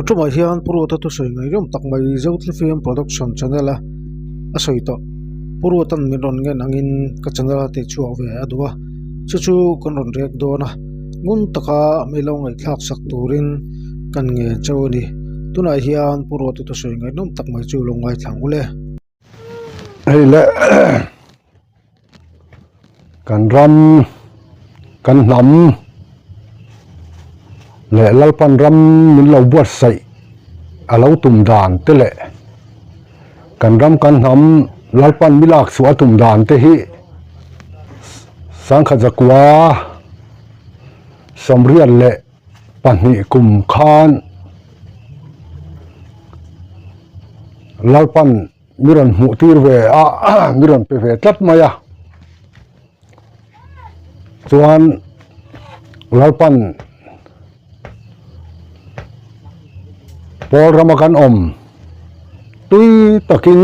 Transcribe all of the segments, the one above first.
tumah hian Pu Ruata thusawi ngaihawm tak mai Zothlifim Production channel a a sawi tawh. Pu Ruata'n min rawn ngen angin ka channel a tihchhuak ve a duh a, chu chu kan rawn rek dawn a, ngun taka mi lo ngaihthlak sak turin kan ngen chauh a ni. Tunah hian Pu Ruata thusawi ngaihnawm tak mai chu lo ngaithla ang ule. Hei le kan ram kan hnam leh Lalpan ram min lo buatsaih a lo tum dan te leh kan ram kan hnam Lalpan mi lak chhuah a tum dan te hi sangkhat zakua sawmriat leh pahnih kum khan Lalpan mi rawn hmuh tir ve a mi rawn pe ve tlat mai a chuan Lalpan pawl rama kan awm tui takin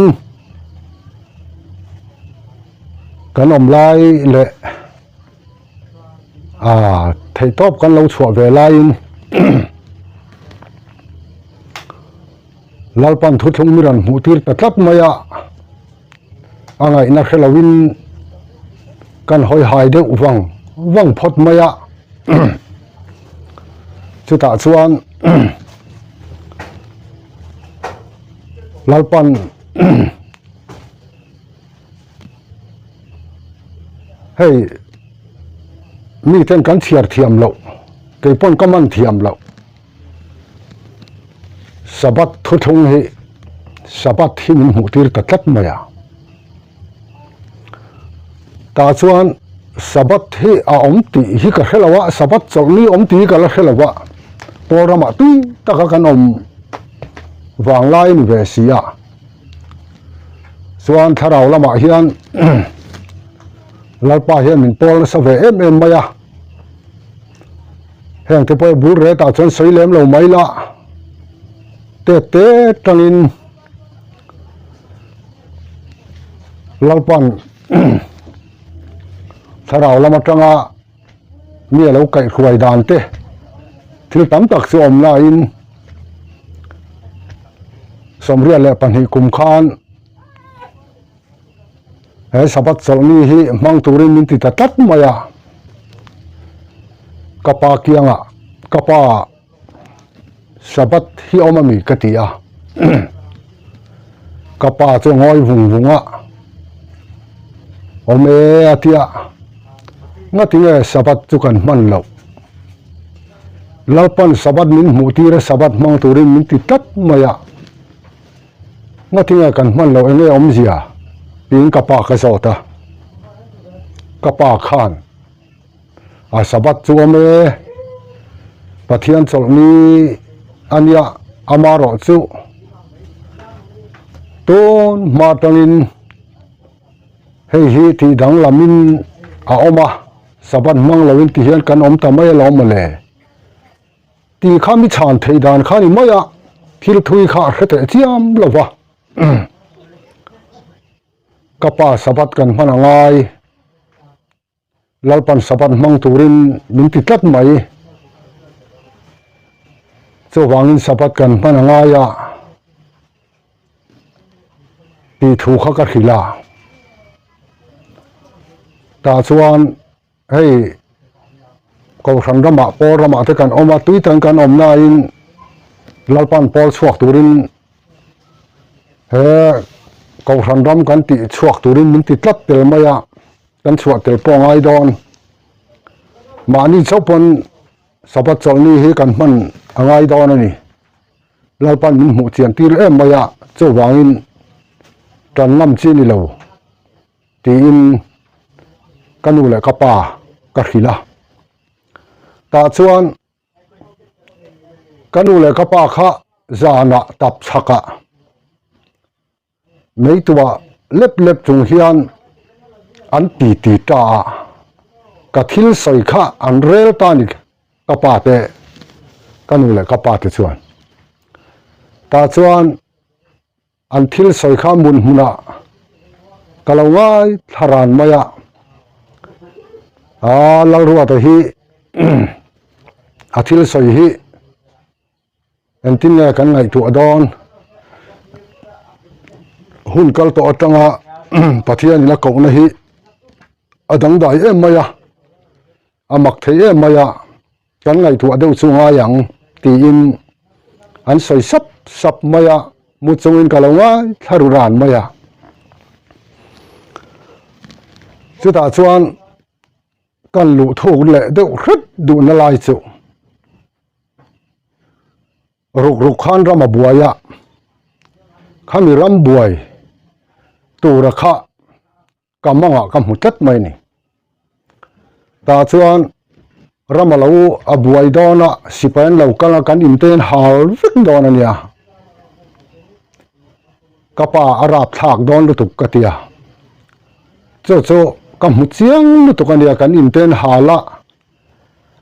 kan awm lai leh ah theihtawp kan lo chhuah ve laiin Lalpan thuthlung mi rawn hmuh tir ta tlat mai a, a ngaihna hre loin kan hawi hai deuh vang vang phawt mai a chutah chuan Lalpan Hei mi ten kan chhiar thiam loh kei pawn ka man thiam loh Sabbath thuthlung hi Sabbath hi min hmuh tir ta tlat mai a tah chuan Sabbath hi a awm tih hi ka hre lo a Sabbath chawlhni awm tih hi ka la hre lo a pawl ramah tui taka kan awm vanglai a ni ve si a. Chuan thlarau lamah hian Lalpa hian min pawl nasa ve em em mai a, heng te pawh bul ret ah chuan sawi lem lo mai la, tet te tangin Lalpan thlarau lam atanga mi a lo kaihhruai dan te thil tam tak chu awm laiin sawmriat leh pahnih kum khan he Sabbath chawlhni hi hmang turin min ti ta tlat mai a, ka pa kiangah ka pa Sabbath hi awm a mi ka ti a, ka pa chu ngawi vung vung a, awm e a ti a, ngatinge Sabbath chu kan hman loh, Lalpan Sabbath min hmuh tir a Sabbath hmang turin min ti tlat mai a, ngatinge kan hman loh enge awmzia tiin ka pa ka zawt a, ka pa khan. A Sabbath chu awm e, Pathian chawlhni a nia amarawh chu tun hma atangin hei hi tih danglamin a awm a, Sabbath hmang loin ti hian kan awm ta mai alawm mawle. Tih kha mi chhan theih dan kha ni mai a, thil thui kha a hre teh chiam lo va. Ka pa Sabbath kan hman a ngai. Lalpan Sabbath hmang turin min ti tlat mai. Chuvangin Sabbath kan hman a ngai a tih thu kha ka hrilh a. Tah chuan hei Kohhran ramah pawl ramah te kan awm a, tui tan kan awm laiin Lalpan pawl chhuak turin he Kohhran ram kan tih chhuak turin min ti tlat tel mai a. Kan chhuah tel pawh a ngai dawn. Mahni chauh pawn Sabbath chawlhni hi kan hman a ngai dawn a ni. Lalpan min hmuh chian tir em mai a, chuvangin tan ngam chi ni lo tiin ka nu leh ka pa ka hrilh a. Tah chuan ka nu leh ka pa kha zanah tap chhakah Meituah lep lep chung hian an ti ti ta a, ka thil sawi kha an rel ta ni ka pa te, ka nu leh ka pa te chuan. Tah chuan an thil sawi kha hmun hmunah ka lo ngai thla ran mai a, aa Lalruata hi a thil sawi hi. Engtin nge kan ngaihtuah dawn? Hun kal tawh atanga Pathianin a kohna hi a dangdai em mai a, a mak thei em mai a, kan ngaihtuah deuh chu ngai ang tiin an sawi sap sap mai a, mu chungin ka lo ngaithla ru ran mai a. Chutah chuan kan luh thuk leh deuh hret duhna lai chu ruk ruk khan ram a buai a, khami ram buai tura kha ka mangah ka hmu tlat mai a ni. Tah chuan ram a lo a buai dawn a, sipai an lo kal a, kan inte an hal vek dawn a nia. Ka pa a rap thlak dawn lutuk ka ti a, chu chu ka hmu chiang lutuk a nia, kan inte an hal a,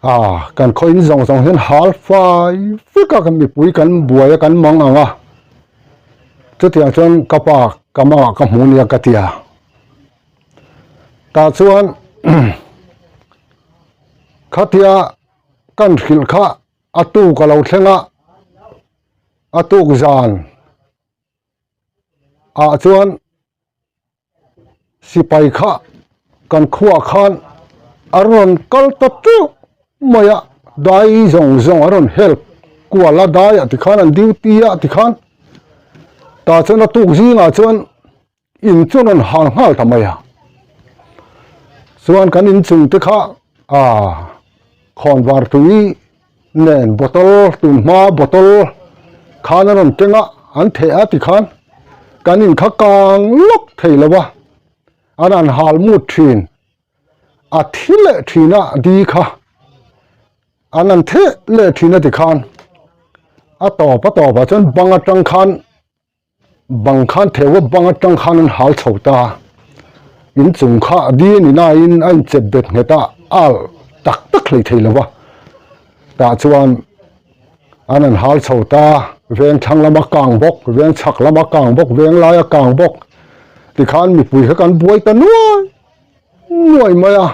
ah kan khaw in zawng zawng hian hal fai vek a, kan mipui kan buai a, kan mang ang a, chutiang chuan ka pa ka mangah ka hmu nia ka ti a. Tah chuan khatia kan hrilh kha a tuk a lo thleng a, a tuk zan ah chuan sipai kha kan khuaah khan a rawn kal ta teuh mai a, dai zawng zawng a rawn help kual a daiah tikhan an duty a tikhan tah chuan a tuk zingah chuan. In chu rawn hal nghal ta mai a, chuan kan inchung te kha ah khawnvar tui nen bottle tun hma bottle khan a rawn keng a, an theh a tikhan kan in kha kang lawk thei lo a, an han hal mut thin a thi leh thin a di kha an han theh leh thin a tikhan a tawp a tawp ah chuan bang atang khan. Bang khan theuha bang atang khan an hal chho ta. In chung kha a di a ni nain a inchep bet nghet a, al tak tak hlei thei lo va. Tah chuan an han hal chho ta, veng thlang lama kang bawk, veng chhak lama kang bawk, veng laia kang bawk tikhan mipui kha kan buai ta nuai nuai mai a.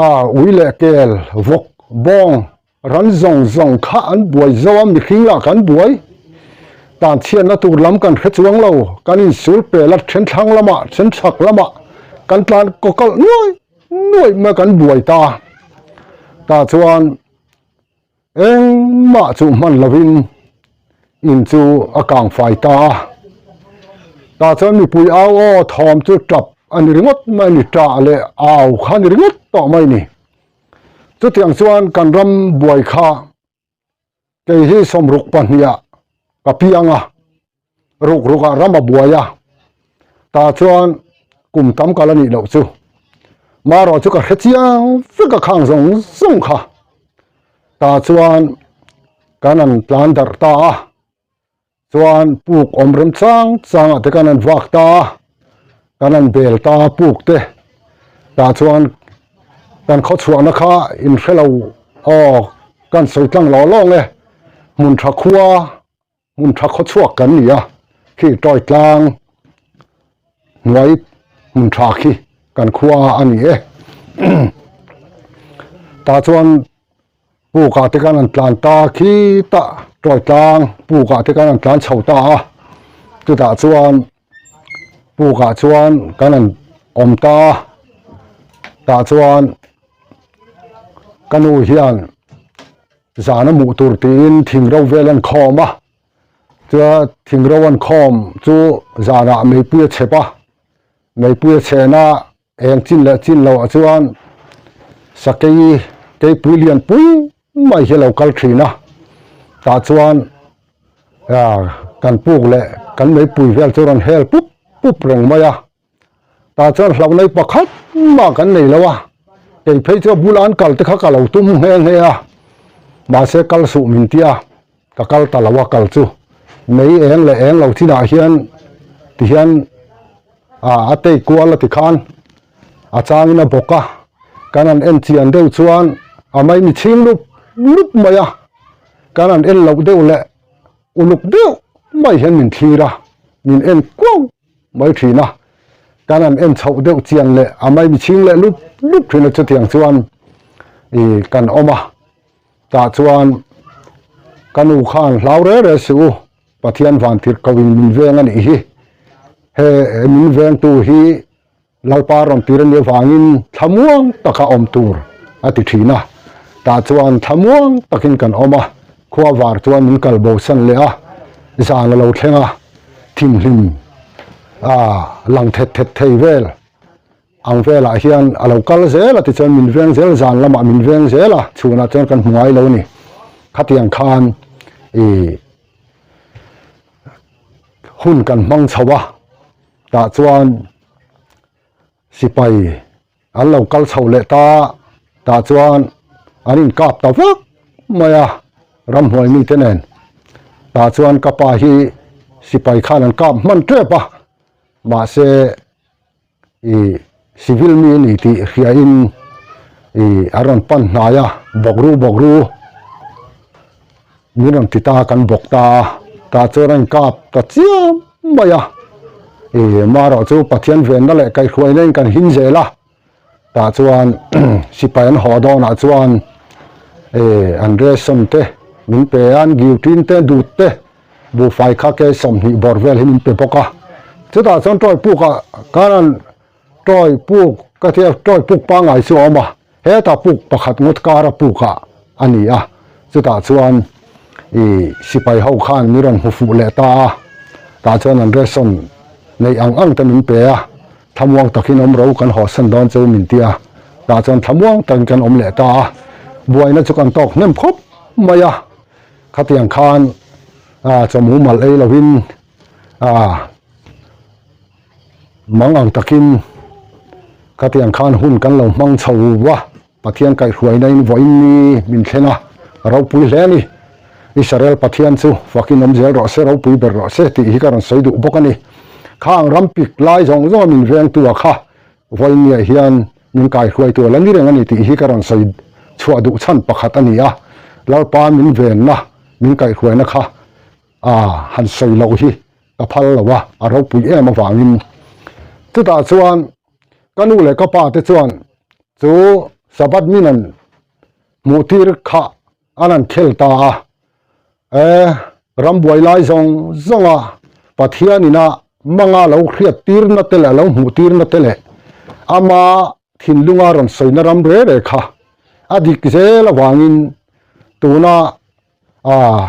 A ui leh kel, vawk, bawng Ran zawng zawng kha an buai zo a, mihring lah kan buai. Tan chhiatna tur lam kan hre chuang lo, kan insul pel a, then thlang lamah, then chhak lamah kan tlan kaw kalh nuai nuai mai kan buai ta. Tah chuan engmah chu hman lovin in chu a kang fai ta a. Tah chuan mipui au aw thawm chu tap a ni ringawt mai a ni, tah leh au kha a ni ringawt tawh mai a ni. Chutiang chuan kan ram buai kha kei hi sawmruk pahniha ka piang a, ruk rukah ram a buai a, tah chuan kum tam kal a nih loh chu. Marawh chu ka hre chiang vek a khang zawng zawng kha. Tah chuan kan han tlan darh ta a, chuan puk awm rem chang changah te khan an vak ta a, kan han bel ta a puk te tah chuan kan khaw chhuahna kha in hre lo aw kan sawi tlang lawng lawng e hmun tha khua hmun tha khaw chhuak kan ni a khi tawi tlang hnuai hmun tha khi kan khua a ni e tah chuan. Pukah te khan an tlan ta khi ta tawi tlang pukah te khan an tlan chho ta a chutah chuan pukah chuan kan an awm ta a tah chuan ka nu hian zan a hmuh tur tiin thing ro vel an khawm a chuan thing ro an khawm chu zanah meipui a chhep a meipui a chhen a. Eng chin leh chin loh ah chuan sakei keipui lian pui mai hi a lo kal thin a, tah chuan kan puk leh kan meipui vel chu rawn hel pup pup reng mai a, tah chuan hlauhnai pakhat mah kan nei lo a, kei phei chu a bula an kal te kha ka lo tum nghe nghe a, mahse kal suh min tia ka kal ta lo a kal chu mei eng leh eng lo chinah hian tihian. Ah a tei kual a ti khan a changin a bawk a kan han en chian deuh chuan a mai mi chhing lup lup mai a kan han en loh deuh leh uluk deuh mai hian min thlir a min en kuau mai thin a kan han en chhoh deuh chian leh a mai mi chhing leh lup lup thin a chutiang chuan ih kan awm a tah chuan. Ka nu khan hlau reh reh suh u, Pathian vantirh ko in min veng a nih hi. He min vengtu hi Lalpa rawn tir a nih avangin thlamuang taka awm tur a ti thin a. Tah chuan thlamuang takin kan awm a, khua var chuan min kal bosan leh a, zan a lo thleng a, thimhlim a lang thet thet thei vel. Ang velah hian a lo kal zel a tichuan min veng zel zan lamah min veng zel a chhunah chuan kan hmu ngai lo a ni. Khatiang khan ih hun kan hmang chho a tah chuan sipai an lo kal chho leh ta tah chuan an inkap ta vak mai a ramhnuai mite nen tah chuan ka pa hi sipai khan an kap hman tep a mahse. I civil mi a ni tih hriain i a rawn pan hnai a bawk ru bawk ru min rawn ti ta kan bawk ta a tah chuan a inkap ta chiam mai a i marawh chu Pathian venna leh kaihhruaina in kan him zel a tah chuan sipai an haw dawnah chuan i an ration te min pe a an duty te dut te. Buhfai kha ke 20 bawr vel hi min pe bawk a, chutah chuan tawi puk ah khan tawi puk ka tia tawi puk pangngai chu a awm a, hetah puk pakhat ngawt kara puk ah a ni a, chutah chuan ih sipai ho khan min rawn hmu fuh leh ta a, tah chuan an ration neih ang ang te min pe a, thlamuang takin awm ro kan haw san dawn chu min ti a, tah chuan thlamuang takin kan awm leh ta a, buaina chu kan tawk hnem khawp mai a. Khatiang khan chawhmu mal ei lovin mang ang takin khatiang khan hun kan lo hmang chho va, Pathian kaihhruaina in vawiin ni min thlen a, ropui hle a ni. Israel Pathian chu fakin awm zel rawh se, ropui ber rawh se tih hi ka rawn sawi duh bawk a ni. Khang ram pik lai zawng zawnga min vengtu a kha vawiin niah hian Min kaihruaitu a la ni reng a ni tih hi ka rawn sawi chhuah duh chhan pakhat a ni a, Lalpa min venna, min kaihruaina kha a han sawi loh hi ka phal lo a, a ropui em avangin. Chutah chuan ka nu leh ka pa te chuan chu Sabbath min an hmuh tir kha an han khel ta a, e rambuai lai zawng zawnga Pathian ina manga lo hriat tirna te leh lo hmuh tirna te leh ama thinlunga rawn sawina ram re re kha a dik zel avangin tuna ah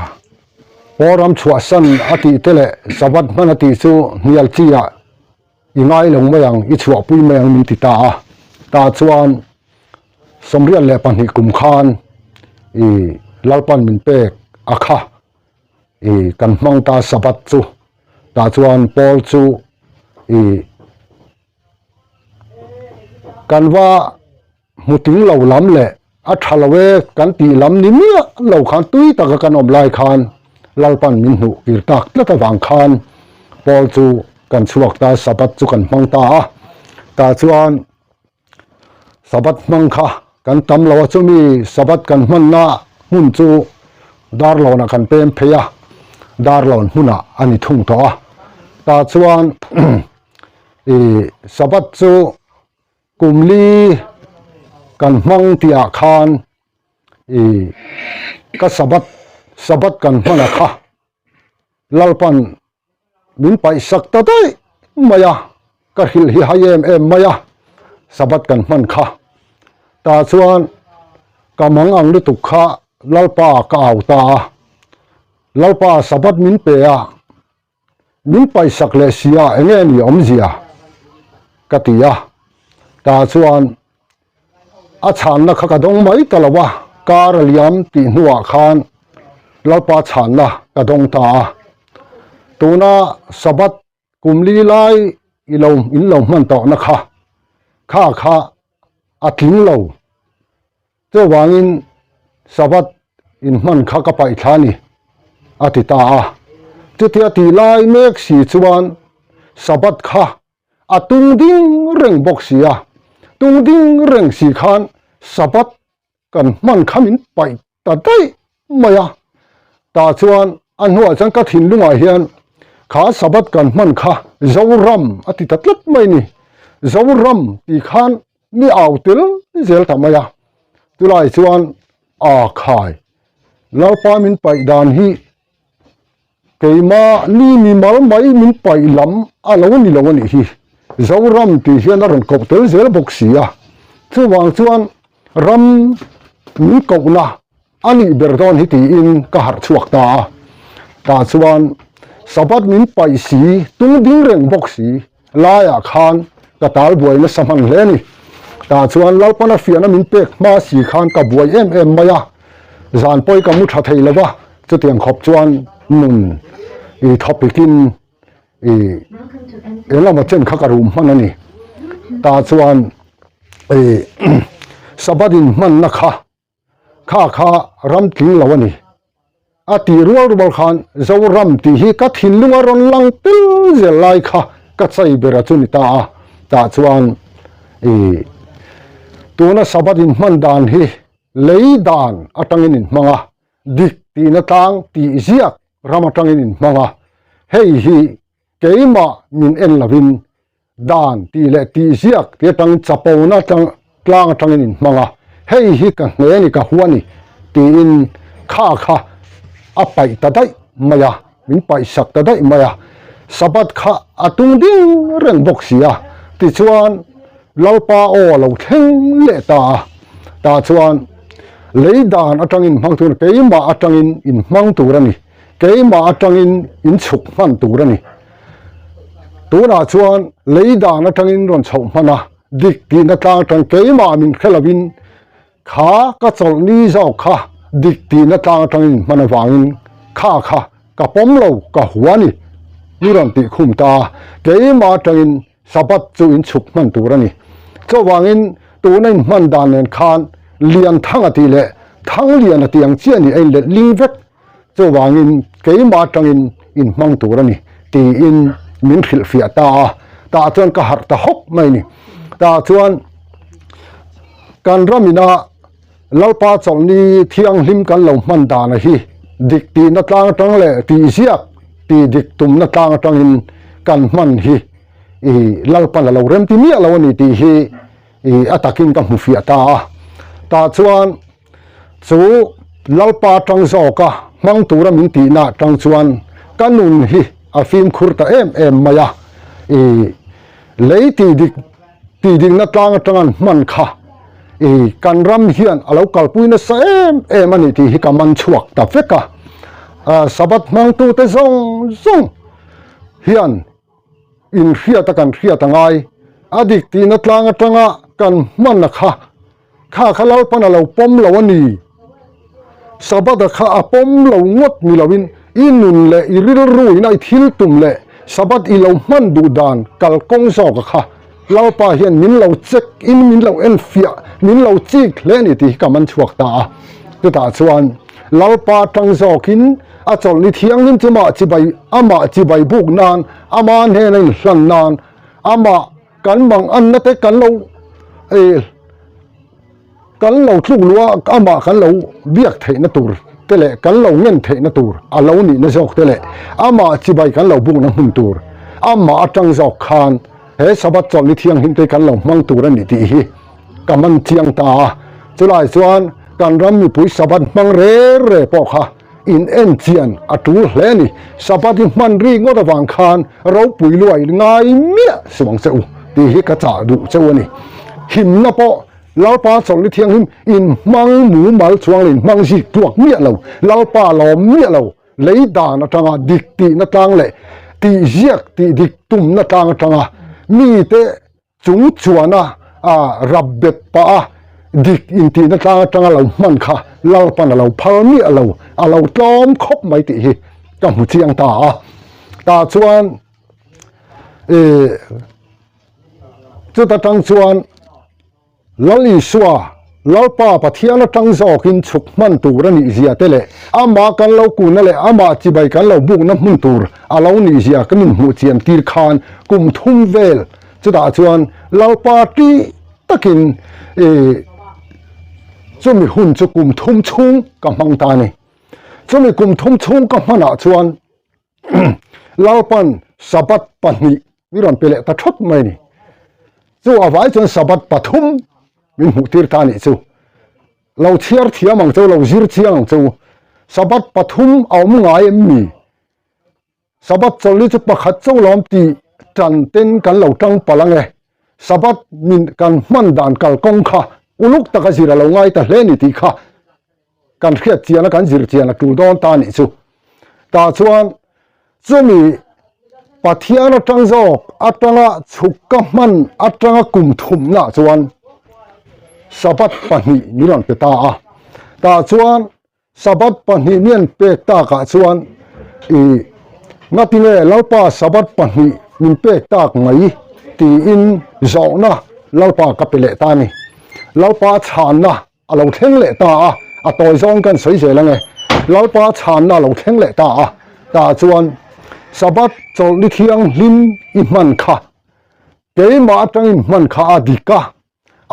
pawl ram chhuahsan a tih te leh Sabbath hman a tih chu hnial chi ah i ngai lo mai ang, i chhuahpui mai ang min ti ta a, tah chuan 22 kum khan i Lalpan min pek a kha i kan hmang ta Sabbath chu tah chuan Paul chu i kan va hmu ting lo lam leh a tha lo e kan tih lam ni miah lo khan tui taka kan awm lai khan Lalpan min hmuh kir tak tlat avang khan Paul chu kan chhuak ta Sabbath chu kan hmang ta a tah chuan Sabbath hmang kha kan tam lo a chumi Sabbath kan hmanna hmun chu Darlawnah kan pem phei a Darlawn hmunah a ni thung tawh a tah chuan ih Sabbath chu Kum li kan hmang tih ah khan ih ka Sabbath Sabbath kan hman a kha Lalpan min paih sak ta daih mai a, ka hrilh hi hai em em mai a Sabbath kan hman kha. Tah chuan ka mang ang lutuk kha Lalpa ka au ta a, Lalpa Sabbath min pe a, Min paihsak leh si a eng nge ni awmzia? ka ti a, tah chuan a chhanna kha ka dawng mai ta lo a, kar a liam tih hnuah khan Lalpa chhanna ka dawng ta a, tuna Sabbath kum li lai i lo in lo hman tawhna kha kha kha a tling lo. Chuvangin Sabbath inhman kha ka paih thla a ni, a ti ta a. Chutia tih lai mek si chuan Sabbath kha a tung ding reng bawk si a, tung ding reng si khan Sabbath kan hman kha min paih ta daih mai a. Tah chuan a hnuah chuan ka thinlungah hian kha Sabbath kan hman kha Zoram a ti ta tlat mai a ni. Zoram tih khan Mi au tel zel ta mai a, chulai chuan aa khai. Lalpa min paih dan hi keima ni mi mal mai min paih lam a lo ni lo a nih hi. Zoram tih hian a rawn koh tel zel bawk si a, chuvang chuan ram min kohna a nih ber dawn hi tiin ka harh chhuak ta a. Tah chuan Sabbath min paih si, tung ding reng bawk si laiah khan ka tal buai nasa hman hle a ni. Tah chuan Lalpana fiahna min pek hma si khan ka buai em em mai a, zan pawi ka mu tha thei lo va, chutiang khawp chuan nun i thawpikin i engemaw chen kha ka rum hman a ni. Tah chuan i Sabbath inhmanna kha Kha kha ram tling lo a ni. A tih rual rual khan Zoram tih hi ka thinlung a rawn lang tel zel lai kha ka chei ber a chu ni ta a. Tah chuan i tuna Sabbath inhman dan hi lei dan atangin inhmang a, dik tihna tlang tih ziak ram atangin inhmang a. Hei hi keimah min en lovin Dan tih leh tih ziak tih atangin chapona tlang atangin in hmang a, hei hi ka hne a ni, ka hua a ni tiin kha kha a paih ta daih mai a, min paih sak ta daih mai a, Sabbath kha a tung ding reng bawk si a, tichuan Lalpa aw a lo thleng leh ta a, tah chuan lei dan atangin hmang tur keimah atangin in hmang tur a ni, keimah atangin in chhuk hman tur a ni. Tunah chuan lei dan atangin rawn chhoh hman a, dik tihna tlang atang keimah min hre lovin kha ka chawlh ni zawk kha dik tihna tlang atangin hman avangin kha kha ka pawm lo ka hua ni ni rawn tih khum ta a, keimah atangin Sabbath chu in chhuk hman tur a ni. Chuvangin tuna in hman dan nen khan Lianthang a tih leh Thanglian a tih ang chiah ni a inlet ling vek. Chuvangin keimah atangin in hmang tur a ni tiin min hrilhfiah ta a, tah chuan ka harh ta hawk mai a ni. Tah chuan kan ramina Lalpa chawlhni thianghlim kan lo hman dana hi dik tihna tlang atang leh tihziak tih dik tumna tlang atangin kan hman hi i Lalpan a lo remti miah lo a ni tih hi i a takin ka hmufiah ta a. Tah chuan Chu Lalpa tang zawka hmang tura min tihna tang chuan ka nun hi a fimkhur ta em em mai a, i lei tih dik tih dikna tlang atangan hman kha i kan ram hian a lo kalpui nasa em em a ni tih hi ka man chhuak ta vek a, Sabbath hmangtute zawng zawng hian inhriat a kan hriat a ngai, a dik tihna tlang atanga kan hman a kha. Kha kha Lalpan a lo pawm lo a ni. Sabbath-a kha a pawm lo ngawt ni loin i nun leh i rilru ina i thil tum leh Sabbath i lo hman duh dan kalkawng zawka kha Lalpa hian min lo check in min lo enfiah, min lo chik hle a ni tih hi ka man chhuak ta a. Chutah chuan Lalpa tang zawkin a chawlhni thianghlim chu mah chibai, amah chibai buk nan, ama hnena inhlan nan, amah Kan mang anna te kan lo eh kan lo tluk luh a amah kan lo biak theihna tur te leh kan lo ngen theihna tur a lo nihna zawk te leh amah chibai kan lo bukna hmun tur amah atang zawk khan he Sabbath chawlhni thianghlim te kan lo hmang tur a ni tih hi ka man chiang ta a. Chulai chuan kan ram mipui Sabbath hmang re re pawh kha In en chian a tul hle a ni. Sabbath i hman ri ngawt avang khan ropui luai ngai miah suh ang che u tih hi ka chah duh cheu a ni. Himna pawh Lalpa chawlhni thianghlim in hmang mumal chuang leh in hmang zik tuak miah lo, Lalpa lawm miah lo, lei dan atanga dik tihna tlang leh tih ziak tih dik tumna tlang atanga mite Chung chuana a rap bet pah a, dik intihna tlang atanga lo hman kha Lalpan a lo phal miah lo, a lo tlawm khawp mai tih hi ka hmu chiang ta a. Tah chuan ih chuta tang chuan Lal Isua, Lalpa Pathian atang zawkin chhuk hman tur a nih zia te leh amah kan lo kunna leh amah chibai kan lo bukna hmun tur a lo nih zia ka min hmuh chian tir khan kum thum vel chutah chuan Lalpa tih takin ih chumi hun chu kum thum chhung ka hmang ta a ni. Chumi kum thum chhung ka hmanah chuan Lalpan Sabbath pahnih mi rawn pe leh ta thawt mai a ni. Chu avai chuan Sabbath pathum min hmuh tir ta a nih chu. Lo chhiar thiam ang cheu, lo zir chiang ang cheu. Sabbath pathum a awm ngai em mi? Sabbath chawlhni chu pakhat chauh lawm tih tan ten kan lo tang palh ang e. Sabbath min kan hman dan kalkawng kha uluk taka zir a lo ngai ta hle ni tih kha kan hriat chian a kan zir chian a tul dawn ta nih chu. Tah chuan chumi Pathian atang zawk atanga chhuk ka hman atanga kum thumna chuan Sabbath pahnih min rawn pe ta a. Tah chuan Sabbath pahnih mi an pek takah chuan i ngatinge Lalpa Sabbath pahnih min pek tak mai tiin zawhna Lalpa ka pe leh ta a ni. Lalpa chhanna a lo thleng leh ta a, a tawi zawng kan sawi zel ange. Lalpa chhanna a lo thleng leh ta a, tah chuan Sabbath chawlhni thianghlim i hman kha keimah atangin hman kha a dik a,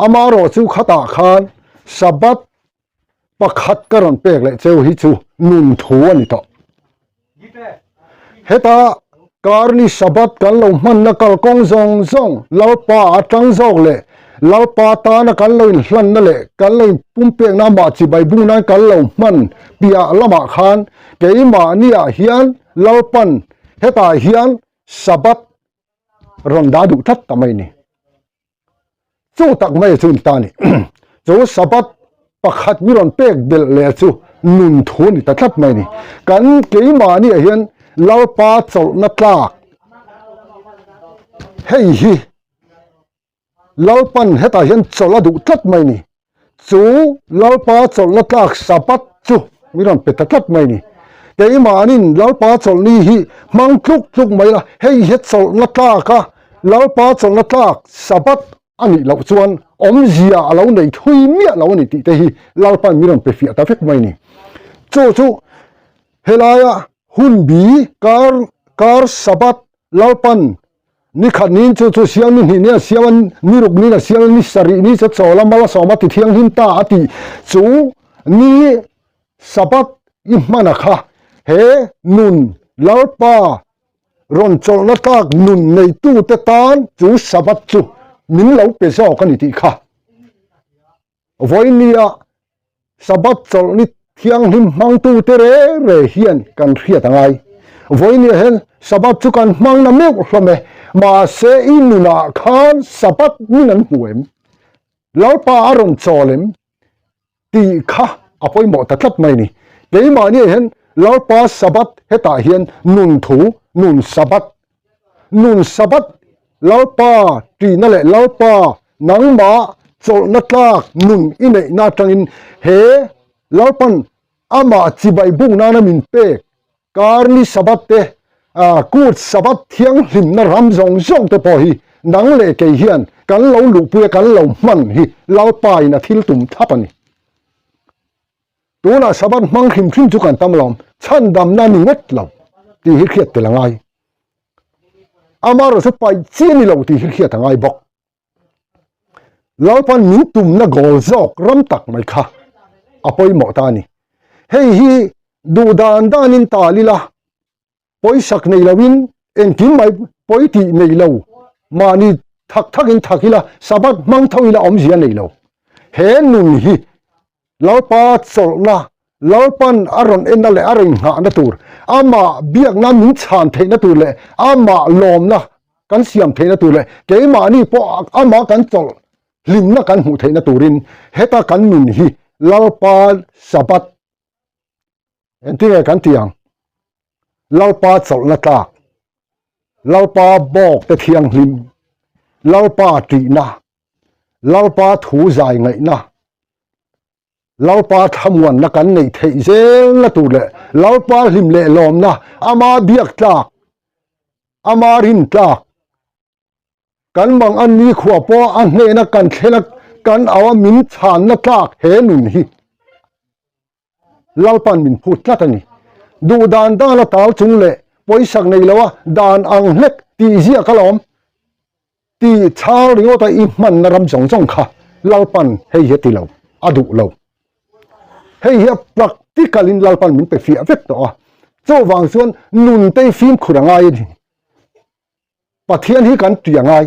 amaherawhchu khatah khan Sabbath Pakhat ka rawn pek leh cheu hi chu nun thu a ni tawh. Heta karni Sabbath kan lo hmanna kalkawng zawng zawng Lalpa atang zawk leh Lalpa tana kan lo inhlanna leh kan lo inpumpekna amah chibai bung nan kan lo hman piah lamah khan keimahniah hian Lalpan hetah hian Sabbath rawn dah duh tlat ta mai a ni. Chu tak mai chu ta ni. Chu Sabbath pakhat mi rawn pek belh leh chu nun thu a ni ta tlat mai ni. Kan keimahni ah hian Lalpa chawlhna tlak hei hi Lalpan hetah hian chawlh a duh tlat mai ni. Chu Lalpa chawlhna tlak Sabbath chu min rawn pe ta tlat mai ni. Keimahnin Lalpa chawlhni hi hmang tluk tluk mai la, hei hi chawlhna tlak a, Lalpa chawlhna tlak Sabbath a nih loh chuan awmzia a lo nei thui miah lo a ni tih te hi Lalpa'n min rawn pe fiah ta vek mai ni. Chu chu helaia hunbi kar kar Sabbath Lalpa'n Ni khat niin chu chu siam ni hnih ni a siam a, ni ruk niin a siam a, ni sarih ni chu chawl a, mal a sawm a ti thianghlim ta a tih chu ni Sabbath i hman a kha. He nun Lalpa rawn chawlhna tlak nun neitute tan chu Sabbath chu min lo pe zawk a ni tih kha. Vawinia Sabbath chawlhni thianghlim hmangtute re re hian kan hriat a ngai. Vawinia hian Sabbath chu kan hmang na meuh hlawm e, mahse i nunah khan Sabbath min an hmu em? Lalpa a rawn chawl em? tih kha a pawimawh ta tlat mai a ni. Keimahniah hian Lalpa Sabbath hetah hian nun thu, nun Sabbath, nun Sabbath Lalpa tihna leh Lalpa nangmah chawlhna tlak nun i neihna atangin he Lalpan amah chibai buk nana min pek karni Sabbath te, kut Sabbath thianghlimna ram zawng zawng te pawh hi nang leh kei hian kan lo luhpui a kan lo hman hi Lalpa in a thil tum thlap a ni. Tunah Sabbath hmang hrim hrim chu kan tam lawm, chhandamna ni ngawt lo tih hi hriat tel a ngai. Amaherawh chu paih chi a ni lo tih hi hriat a ngai bawk. Lalpan min tumna goal zawk ram tak mai kha a pawimawh ta a ni. Hei hi duh dan danin tal ila pawisak nei loin engkim mai pawi tih nei lo mahni thak thakin thak ila Sabbath hmang tho ila awmzia nei lo. He nun hi Lalpa chawlhna, Lalpan a rawn enna leh a rawn nghahna tur, amah biakna min chhan theihna tur leh amah lawmna kan siam theihna tur leh keimahni pawh amah kan chawlh hlimna kan hmuh theihna turin heta kan nun hi Lalpa Sabbath engtinge kan tih ang? Lalpa chawlhna tlak, Lalpa bawkte thianghlim, Lalpa tihna, Lalpa thu zai ngaihna, Lalpa thlamuanna kan neih theih zelna tur leh Lalpa hlim leh lawmna, ama biak tlak, ama rin tlak, kan mang a nikhua pawh a hnena kan thlen a, kan au a min chhanna tlak he nun hi Lalpan min phut tlat a ni. Duh dan dan a tal chung leh pawisak nei lo a dan ang hlek tih ziak alawm. Tih chhang ringawt a i hmanna ram zawng zawng kha Lalpan hei hi a ti lo, a duh lo. Hei hi a practical in Lalpan min pe fiah vek tawh a, chuvang chuan nun te hi fimkhur a ngai a ni. Pathian hi kan tih a ngai.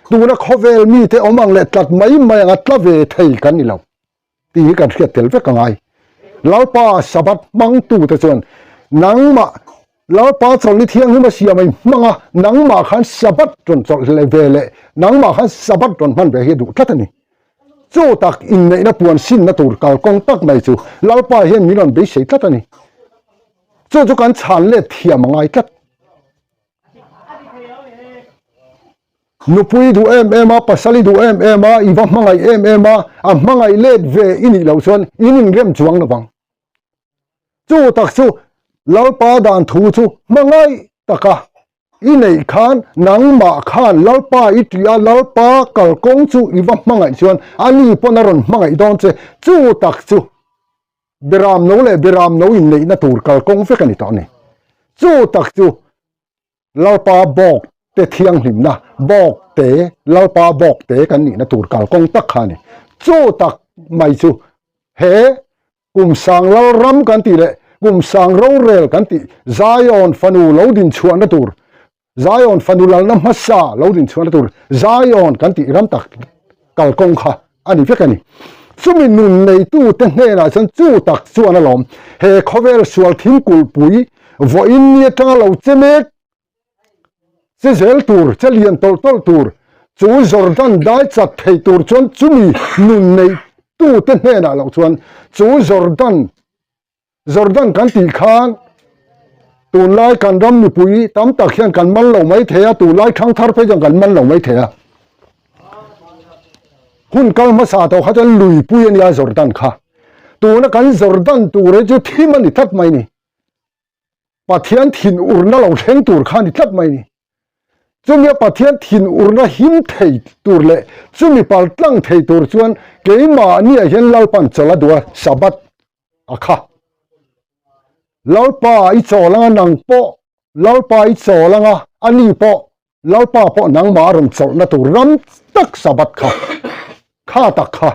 Tuna khawvel mite awm ang leh tlat mai mai anga tla ve thei kan ni lo tih hi kan hriat tel vek a ngai. Lalpa Sabbath hmangtute chuan nangmah Lalpa chawlhni thianghlim a siam a i hmang a, nangmah khan Sabbath rawn chawlh leh ve leh nangmah khan Sabbath rawn hman ve hi a duh tlat a ni. Chu tak inneihna puan sinna tur kalkawng tak mai chu Lalpa hian min rawn beisei tlat a ni. Chu chu kan chhan let thiam a ngai tlat. Nupui duh em em a, pasal i duh em em a, i va hmangaih em em a, a hmangaih let ve i nih loh chuan in inrem chuang lovang. Chu tak chu Lalpa dan thu chu hmangaih taka i neih khan nangmah khan Lalpa i ṭih a, Lalpa kalkawng chu i va hmangaih chuan ani pawn a rawn hmangaih dawn che. Chu tak chu Beram no leh Beram no inneihna tur kalkawng vek a ni tawh a ni. Chu tak chu Lalpa bawk te thianghlimna, bawk te, Lalpa bawk te kan nihna tur kalkawng tak kha a ni. Chu tak mai chu he kum sang Lalram kan tih leh kum sang rorel kan tih Zion fanu lo din chhuahna tur, Zion fanu lalna hmasa lo din chhuahna tur Zion kan tih ram tak kalkawng kha a ni vek a ni. Chumi nun neitute hnenah chuan chu tak chuan alawm he khawvel sual thingkulhpui vawiin ni atanga lo che mek che zel tur, che lian tawlh tawlh tur, chu Jordan dai chat thei tur chuan chumi nun neitute hnenah loh chuan chu Jordan Jordan kan tih khan tunlai kan ram mipui tam tak hian kan man lo mai thei a, tunlai thangthar phei chuan kan man lo mai thei a. Hun kal hmasa tawh kha chuan luipui a nia Jordan kha. Tuna kan Jordan tur hi chu thim a ni tlat mai ni. Pathian thin urna lo thleng tur kha a ni tlat mai ni. Chumia Pathian thin urna him thei tur leh chumi paltlang thei tur chuan keimahniah hian Lalpan chawlh a duh a, Sabbath a kha. Lalpa i chawl anga nang pawh Lalpa i chawl anga ani pawh Lalpa pawh nangmah a rawn chawlhna tur ram tak Sabbath kha kha tak kha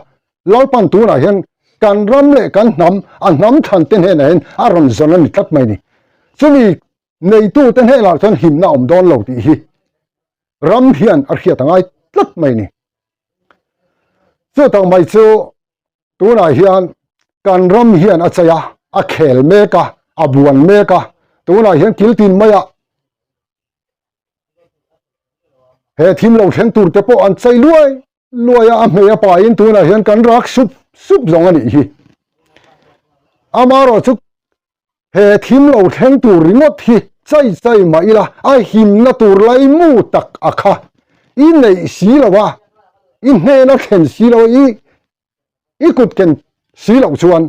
Lalpan tunah hian kan ram leh kan hnam a hnam thlan te hnenah hian a rawn zawn a ni tlat mai ni. Chumi neitu te hnenah chuan himna a awm dawn lo tih hi ram hian a hriat a ngai tlat mai ni. Chu tak mai chu Tunah hian kan ram hian a chei a, a khel mek a, a buan mek a, tunah hian kil tin maiah he thim lo thleng tur te pawh an chei luai luai a, a hmei a pain tunah hian kan rak sup sup zawng a nih hi. Amaherawh chu He thim lo thleng tur ringawt hi chai chai mah ila a himna tur laimu tak a kha i neih si lo a, i hnena thlen si lo a, i i kut ken si loh chuan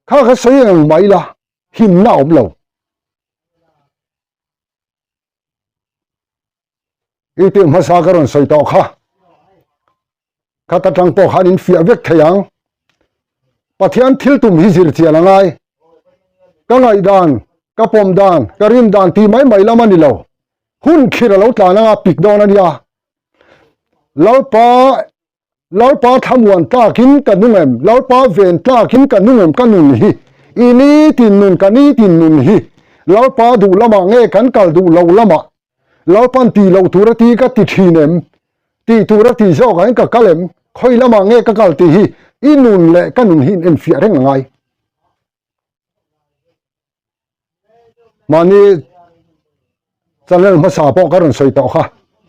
kha kha sawi ang mah ila himna a awm lo. I tih hmasa ka rawn sawi tawh kha. Khat atang pawh khan in fiah vek thei ang. Pathian thil tum hi zir chian a ngai. Ka ngaihdan, ka pawm dan, ka rin dan tih mai mai lam a ni lo. Hun khir a lo tlan anga pik dawn a nia. Lalpa Lalpa thlamuan tlakin ka nung em, Lalpa ven tlakin ka nung em ka nun hi, i nitin nun ka nitin nun hi, Lalpa duh lamah nge kan kal duh lo lamah, Lalpan tih loh tur a ti ka ti thin em, tih tur a tih zawkah hian ka kal em, khawi lamah nge ka kal tih hi i nun leh ka nun hi in enfiah reng a ngai. Mahni channel hmasa pawh ka rawn sawi tawh kha.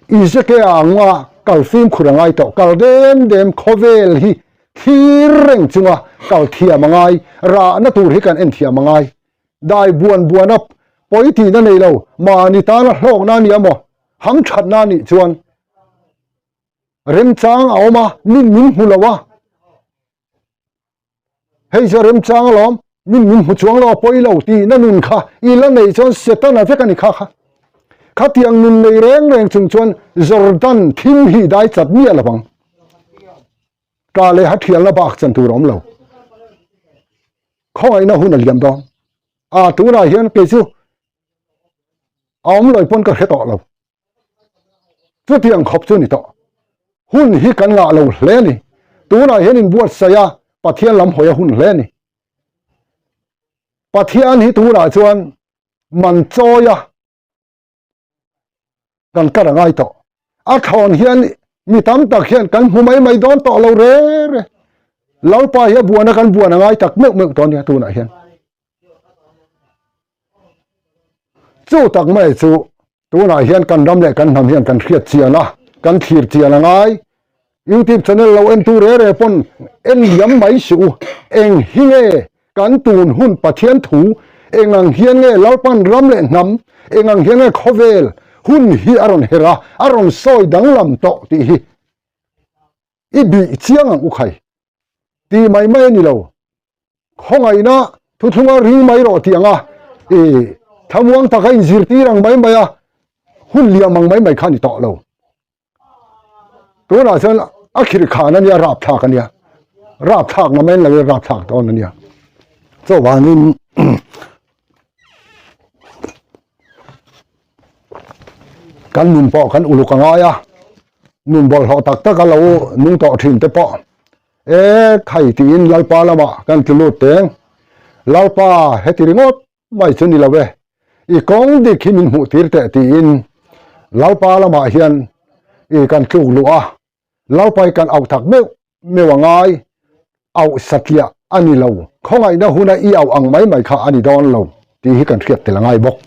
Ezekiel anga kal fimkhur a ngai tawh, kal dem dem khawvel hi thlir reng chunga kal thiam a ngai, rahna tur hi kan en thiam a ngai. Dai buan buan a pawi tihna nei lo, mahni tana hlawkna a ni a maw, hamthatna a nih chuan remchang a awm a, min min hmu lo a. Hei chu a remchang alawm, min min hmu chuang lo a pawi lo tihna nun kha i la neih chuan Setana vek a ni kha kha. Khatiang nun nei reng reng chung chuan Jordan thim hi dai chat miah lo ang. Ka leh ha thialna bak chan tur a awm lo. Khawngaihna hun a liam dawn. A tunah hian kei chu a awm lo pawn ka hre tawh lo. Chutiang khawp chu ni tawh. Hun hi kan ngah lo hle a ni. Tunah hian inbuatsaih a, Pathian lam hawi a hun hle a ni. Pathian hi tunah chuan man chawi a kan kar a ngai tawh. A thlawn hian mi tam tak hian kan hmu mai mai dawn tawh lo re re. Lalpa hi a buana kan buan a ngai tak meuh meuh tawh a nia tunah hian. Chu tak mai chu tunah hian kan ram leh kan hnam hian kan hriat chian a, kan thlir chian a ngai. Youtube channel lo entu re re pawn en liam mai suh u. Eng hi nge kan tun hun Pathian thu eng ang hian nge Lalpan ram leh hnam eng ang hian nge khawvel hun hi a rawn herh a, a rawn sawi danglam tawh tih hi i bih chiang ang u khai. Tih mai mai a ni lo. Khawngaihna thuthlunga ring mai rawh tih anga i thlamuang taka inzirtir ang mai mai a, hun liam ang mai mai kha a ni tawh lo. Tunah chuan a khirh khan a nia, rapthlak a nia, rapthlak na mai lo in rapthlak dawn a nia. Chuvangin kan nun pawh kan uluk a ngai a, nun bawlhhlawh tak tak a lo nung tawh thin te pawh e khai tiin Lalpa lamah kan tlu lut teng. Lalpa heti ringawt mai chu ni lo e, i kawng dik hi min hmuh tir teh tiin Lalpa lamah hian i kan tluk luh a, Lalpa hi kan auh tak meuh meuh a ngai, auh satliah a ni lo, khawngaihna huna i auh ang mai mai kha a ni dawn lo tih hi kan hriat tel a ngai bawk.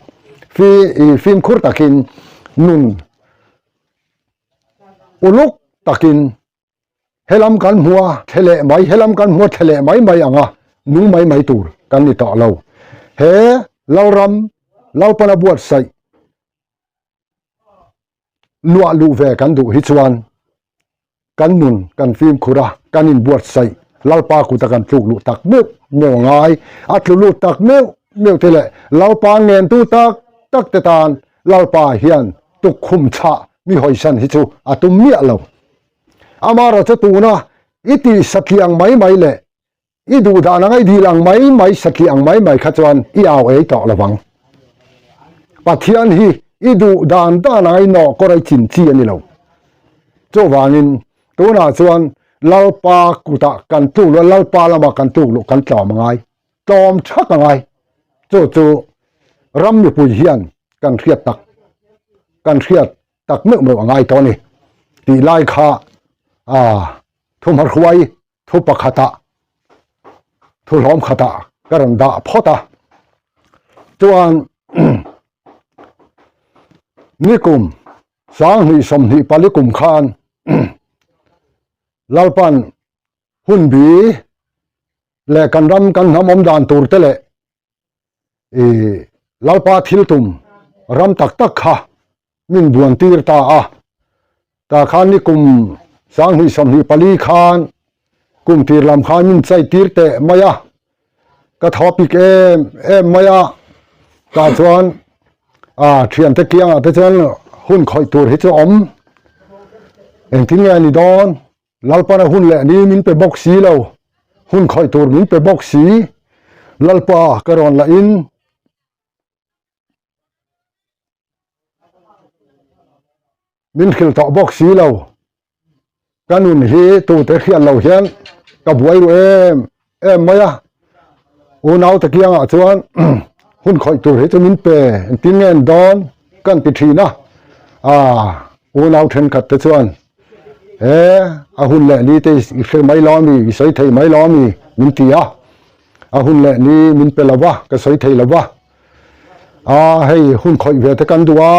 Fi i fimkhur takin nun uluk takin Helam kan hmu a thle leh mai, helam kan hmu a thle leh mai mai ang a, nung mai mai tur kan ni tawh lo. He Lalram, Lalpana buatsaih luah luh ve kan duh hi chuan kan nun kan fimkhur a, kan inbuatsaih Lalpa kuta kan tluk luh tak meuh meuh a ngai. A tlu lut tak meuh meuh te leh Lalpa ngentu tak tak te tan Lalpa hian tukkhum chhah mi hawisan hi chu a tum miah lo. Amaherawhchu tuna i tih satliah ang mai mai leh i duh dan anga i dil ang mai mai satliah ang mai mai kha chuan i au ei tawh lo vang. Pathian hi i duh dan dan anga i nawh kawr a i chin chi a ni lo. Chuvangin tunah chuan Lalpa kutah kan tluk luh a, Lalpa lamah kan tluk luh kan tlawm a ngai, tlawm thak a ngai. Chu chu ram mipui hian kan hriat tak, kan hriat tak meuh meuh a ngai tawh a ni tih lai kha ah thu hmahruai thu pakhatah thu hlawm khatah ka rawn dah phawt a chuan nikum sanghnih sawmhnih pali kum khan Lalpan hunbi leh kan ram kan hnam awm dan tur te leh I Lalpa thil tum ram tak tak kha min buan tir ta a, tah khan ni kum 2024 khan kum tir lam khan min chai tir teh mai a, ka thaw pik em em mai a, tah chuan a thiante kiangah te chuan hun khawih tur hi chu awm engtin nge a ni dawn. Lalpana hun leh ni min pe bawk si lo, hun khawih tur min pe bawk si, Lalpa ka rawn lah in min hrilh tawh bawk si lo, ka nun hi tute hriat lo hian ka buai ru em em mai a, unau te kiangah chuan hun khawih tur hi chu min pe engtin nge an dawn kan ti thin a, unau thenkhat te chuan He a hun leh ni te i hre mai lo ami, i sawi thei mai lo ami min ti a, a hun leh ni min pe lo va, ka sawi thei lo va, a hei hun khawih ve te kan duh a,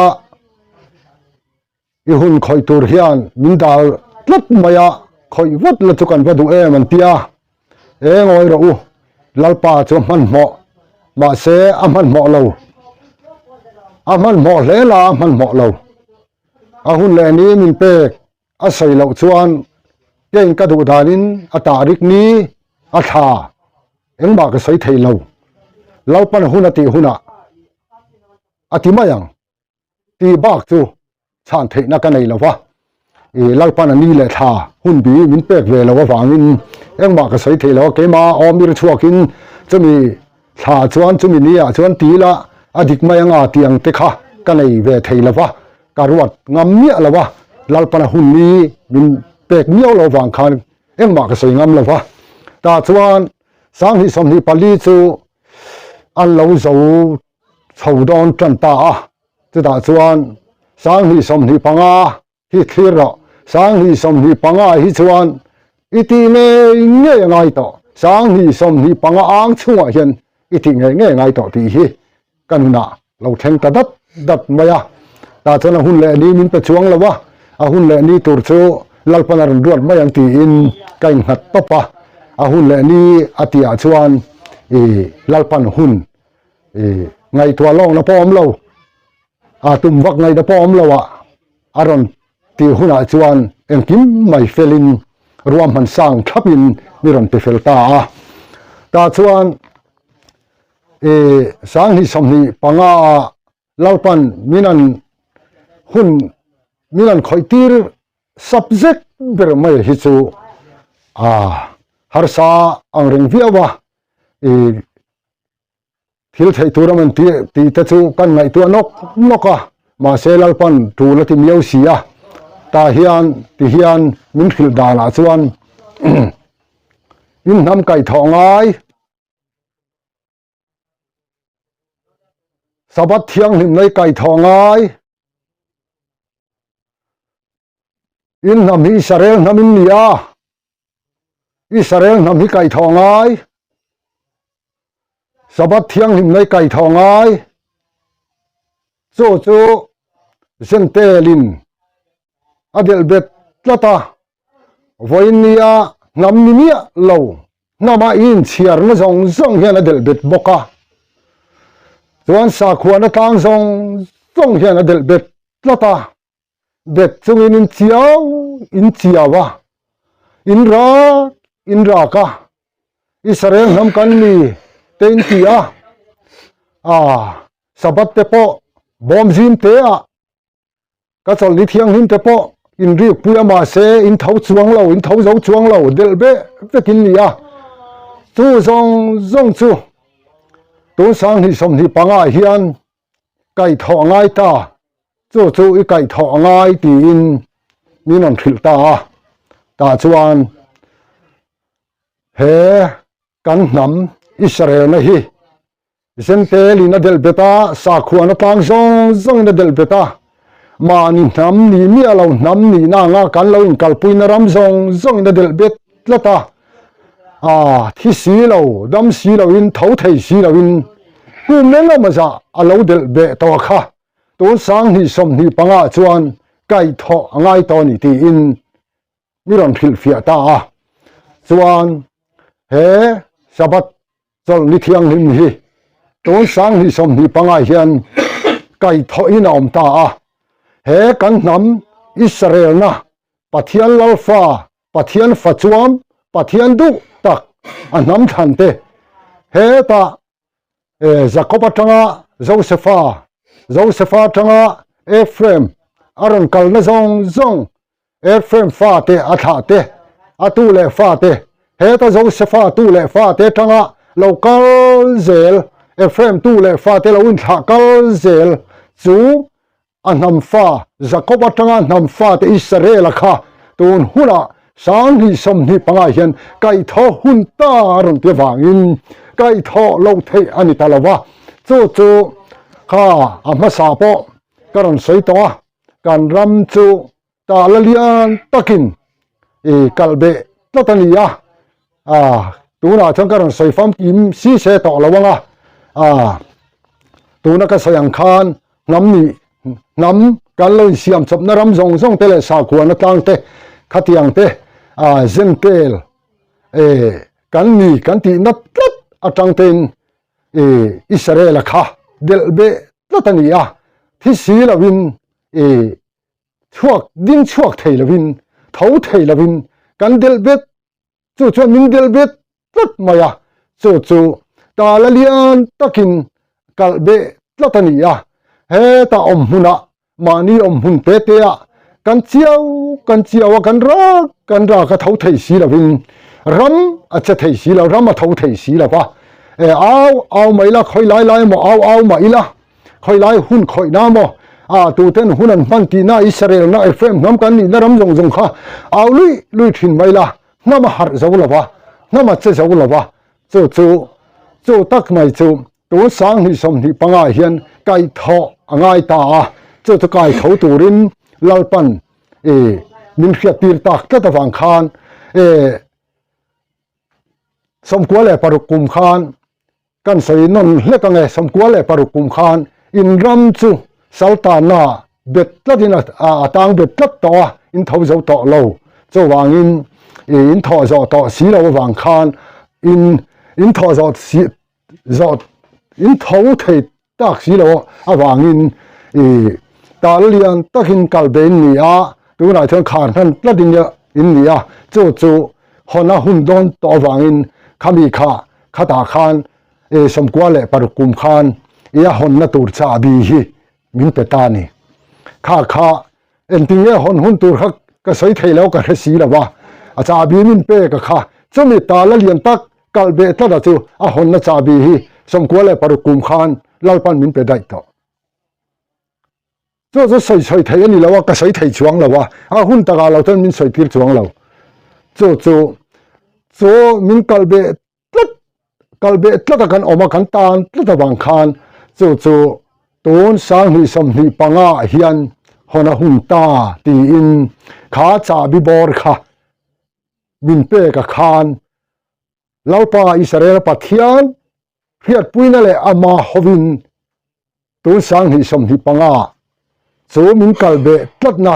i hun khawih tur hian min dal tlat mai a, khawih vat la chu kan va duh em an ti a, e ngawi rawh u, Lalpa chu a hmanhmawh, mahse a hmanhmawh lo, a hmanhmawh hle la a hmanhmawh lo. A hun leh ni min pek a sawi loh chuan keng ka duh danin a tah rik ni a thla engmah ka sawi thei lo. Lalpan hun a tih hunah a ti mai ang tih bak chu chhan theihna ka nei lo va. I Lalpan a ni leh thla hun bi min pek ve lo avangin engmah ka sawi thei lo a, keimah awmir chhuakin chumi Thla chuan chumi ni ah chuan ti ila a dik mai anga tih ang te kha ka nei ve thei lo va, ka ruat ngam miah lo a, Lalpana hun ni min pek miau lo vang khan engmah ka sawi ngam lo va. Tah chuan 2024 chu an lo zo chho dawn tan ta a, chutah chuan 2025 hi thlir rawh, 2025 hi chuan. I tih ngei ngei a ngai tawh. 2025 ang chhungah hian i tih ngei ngei a ngai tawh tih hi ka nunah lo thleng ta dat dat mai a. Tah chuan a hun leh ni min pe chuang lo a, a hun leh ni tur chu Lalpan a rawn ruat mai ang tiin ka innghat tawp a. A hun leh ni a tihah chuan i Lalpan hun i ngaihtuah lawkna pawh awm lo, a tum vak ngaihna pawh awm lo a, a rawn tih hunah chuan engkim mai felin ruahman sang thlapin mi rawn ti fel ta a. Tah chuan i 2025 ah Lalpan min an hun min an khawih tir subject ber mai hi chu a harsa ang reng viau a i thil theih tur a man tih tih te chu kan ngaihtuah nawk nawk a mahse Lalpan tul a ti miau si a tah hian ti hian min hrilh danah chuan in hnam kaihthawh ngai. Sabbath thianghlim lei kai thaw ngai. In hnam hi Israel hnam in ni a. Israel hnam hi kai thaw ngai. Sabbath thianghlim lei kai thaw ngai. Chu chu Zentelin a delh bet tlat a. Vawiin nia hnam ni miah lo Hnama i inchhiarna zawng zawng hian a delh bet bawk a, chuan sakhuana tlang zawng zawng hian a delh bet tlat a, bet chungin in chiau in chiau a, in rak in rak a, Israel hnam kan ni te in ti a, ah Sabbath te pawh bawm zim te ah Ka chawlhni thianghlim te pawh in rik pui a mahse in tho chuang lo, in tho zo chuang lo, delh vek vek in ni a. Chu zawng zawng chu tun 2025 ah hian kaihthawh a ngai ta, chu chu i kaihthawh a ngai tiin min rawn hrilh ta a. Tah chuan he kan hnam Israel-na hi Zentelin a delh bet a, sakhuana tlang zawng zawngin a delh bet a. Mahni hnam nih miah lo hnam nihna anga kan lo inkalpuina ram zawng zawngin a delh bet tlat a. Aa, thi si lo, dam si loin, tho thei si loin kum engemaw zah a lo delh beh tawh kha. Tun 2025 ah chuan kaihthawh a ngai tawh a ni tiin mi rawn hrilhfiah ta a. Chuan he Sabbath Chawlhni thianghlim hi tun 2025 hian kaihthawhin a awm ta a. He kan hnam Israelna Pathian Lalfa, Pathian Fachuam, Pathian duh tak a hnam thlan te hetah Jakob atanga Josefa, Josefa atanga Ephraim a rawn kalna zawng zawng Ephraim fate a thlah te, a tu leh fate, heta Josefa tu leh fate atanga lo kal zel, Ephraim tu leh fate lo inthlah kal zel chu a hnam fa, Jakob atanga hnam fate Israel-a kha tun hunah 2025 hian kaihthawh hun ta a rawn ti avangin kaihthawh loh theih a ni ta lo va, chu chu kha a hmasa pawh ka rawn sawi tawh a. Kan ram chu tah la lian takin i kalh beh tlat a ni a, tunah chuan ka rawn sawi famkim si se tawh lo ang a, tuna ka sawi ang khan hnam nih hnam kan lo insiam chawpna ram zawng zawng te leh sakhuana tlang te khatiang te zentel kan ni kan tihna tlat atang tein i Israel-a kha delh beh tlat a ni a, thi si lovin i chhuak ding chhuak thei lovin tho thei lovin kan delh bet chu chuan min delh bet tlat mai a, chu chu tala lian takin kalh beh tlat a ni a, hetah awm hmunah Mahni awm hmun te te ah kan chiau kan chiau a, kan rak kan rak a tho thei si lovin ram a che thei si lo, ram a tho thei si lo va. E au au mai la, khawi lai lai emaw au au mah ila, khawi lai hun khawih na maw, a tuten hun an hman tihna Israel na Ephraim hnam kan nihna ram zawng zawng kha au lui lui thin mai la, hnam a harh zo lo va, hnam a che zo lo va, chu chu chu tak mai chu Tun 2025 hian kaihthawh a ngai ta a, chu chu kaitho turin Lalpan i min hriattir tak tlat avang khan E 96 kum khan kan sawi nawn hlek ang e, 96 kum khan in ram chu Saltana bet tlatin a tang bet tlat tawh a, in tho zo tawh lo. Chuvangin in thawh zawh tawh si lo avang khan in in thawh zawh si zawh in tho thei tak si lo avangin i tal lian takin kal be in ni a, tunah chuan khar hman tlat in in ni a, chu chu hawn a hun dawn tawh avangin khami kha khatah khan i 96 kum khan i a hawnna tur chahbi hi min pe ta a ni. Kha kha engtin nge hawn hun tur kha ka sawi thei lo ka hre si lo a, a chahbi min pek a kha chumi tala lian tak kalh beh tlat a chu a hawnna chahbi hi 96 kum khan Lalpan min pe daih tawh. Chu chu sawi sawi thei a ni lo a, ka sawi thei chuang lo a, a hun takah lo chuan min sawi tir chuang lo. Chu chu chu min kalh beh tlat kal beh tlat a kan awm a kan tan tlat avang khan chu chu tun 2025 ah hian hawn a hun ta tiin kha chahbi bawr kha min pek a khan Lalpa Israel Pathian hriatpuina leh ama hovin tun 2025 chu min kal beh tlatna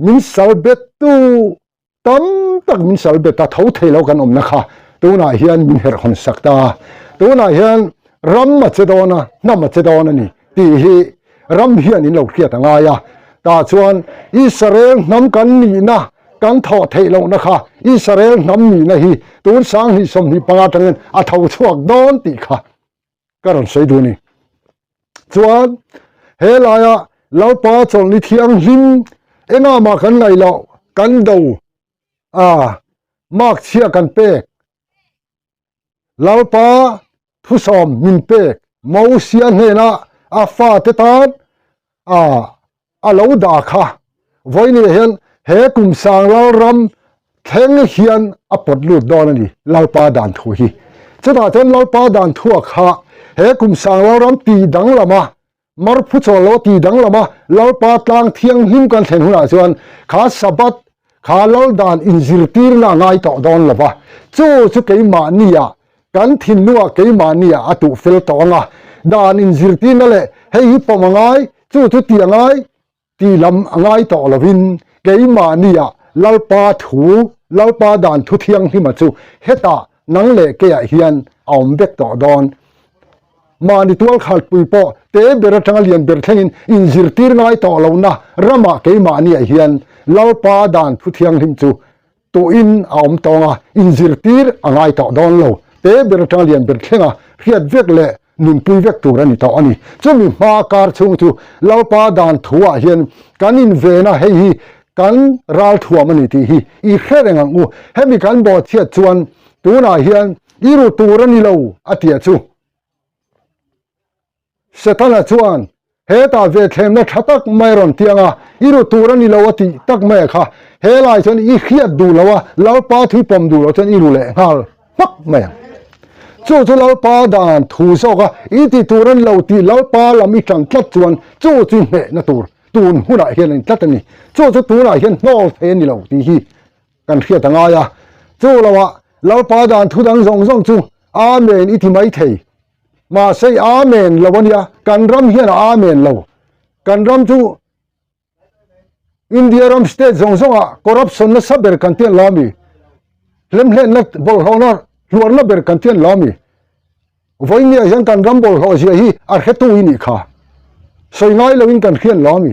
min sal bet tu Tam tak min sal bet a, tho thei lo kan awmna kha tunah hian min herh hawn sak ta a, tunah hian ram a che dawn a, hnam a che dawn a ni tih hi ram hian in lo hriat a ngai a, tah chuan Israel hnam kan nihna kan thawh theih lohna kha Israel hnam nihna hi tun 2025 atangin a tho chhuak dawn tih kha ka rawn sawi duh a ni. Chuan he laia Lalpa chawlhni thianghlim engah mah kan ngaih loh, kan do a, mark chhia kan pek, Lalpa thusawm min pek, Mosia hnena a fate tan a a lo dah kha vawiin hian he kum sang lalram thleng hian a pawt lut dawn a ni Lalpa dan thu hi. Chutah chuan Lalpa dan thua kha he kum sang lalram ti danglama mar phu chawl lo ti danglama Lalpa tlang thianghlim kan thlen hunah chuan kha Sabbath kha lal dan inzirtirna a ngai tawh dawn lo va, chu chu keimahnia Kan thinlungah keimahniah a tuh fel tawh ang a, dan inzirtirna leh hei hi pawm a ngai, chu chu ti a ngai tih lam a ngai tawh lovin keimahniah Lalpa thu, Lalpa dan thu thianghlima chu hetah nang leh keiah hian a awm vek tawh dawn. Mahni tualkhalpui pawh te ber atanga lian ber thlengin inzirtir ngai tawh lohna ramah keimahniah hian Lalpa dan thu thianghlim chu Tuin a awm tawng a, inzirtir a ngai tawh dawn lo. Te ber atanga lian ber thlenga hriat vek leh nunpui vek tur a ni tawh a ni. Chumi hma kar chhung chu Lalpa dan thuah hian kan inven a, hei hi kan ral thuam a ni tih hi i hre reng ang u. Hemi kan bawhchhiat chuan tunah hian i ru tur a ni lo a tia chu. Setana chuan, Hetah ve thlemna tha tak mai a rawn tiang a, i ru tur a ni lo a tih tak mai a kha. He lai chuan i hriat duh lo a, Lalpa thui pawm duh lo chuan i ru leh nghal hmak mai ang. Chu chu Lalpa dan thu zawk a, i ti tur a ni lo tih Lalpa lam i tan tlat chuan chu chu i hnehna tur tun hunah hian a ni tlat a ni. Chu chu tunah hian hnawl thei a ni lo tih hi kan hriat a ngai a. Chu loah Lalpa dan thu dang zawng zawng chu Amen i ti mai thei. Mahse i Amen lo a nia, kan ram hian a Amen lo. Kan ram chu India ram state zawng zawngah corruption nasa ber kan tian lo a mi. Hlemhlenna bawlhhlawhna hluarna ber kan tian lo a mi. Vawinia hian kan ram bawlhhlawh zia hi a hretu i nih kha. Sawi ngai loin kan hrian lo a mi.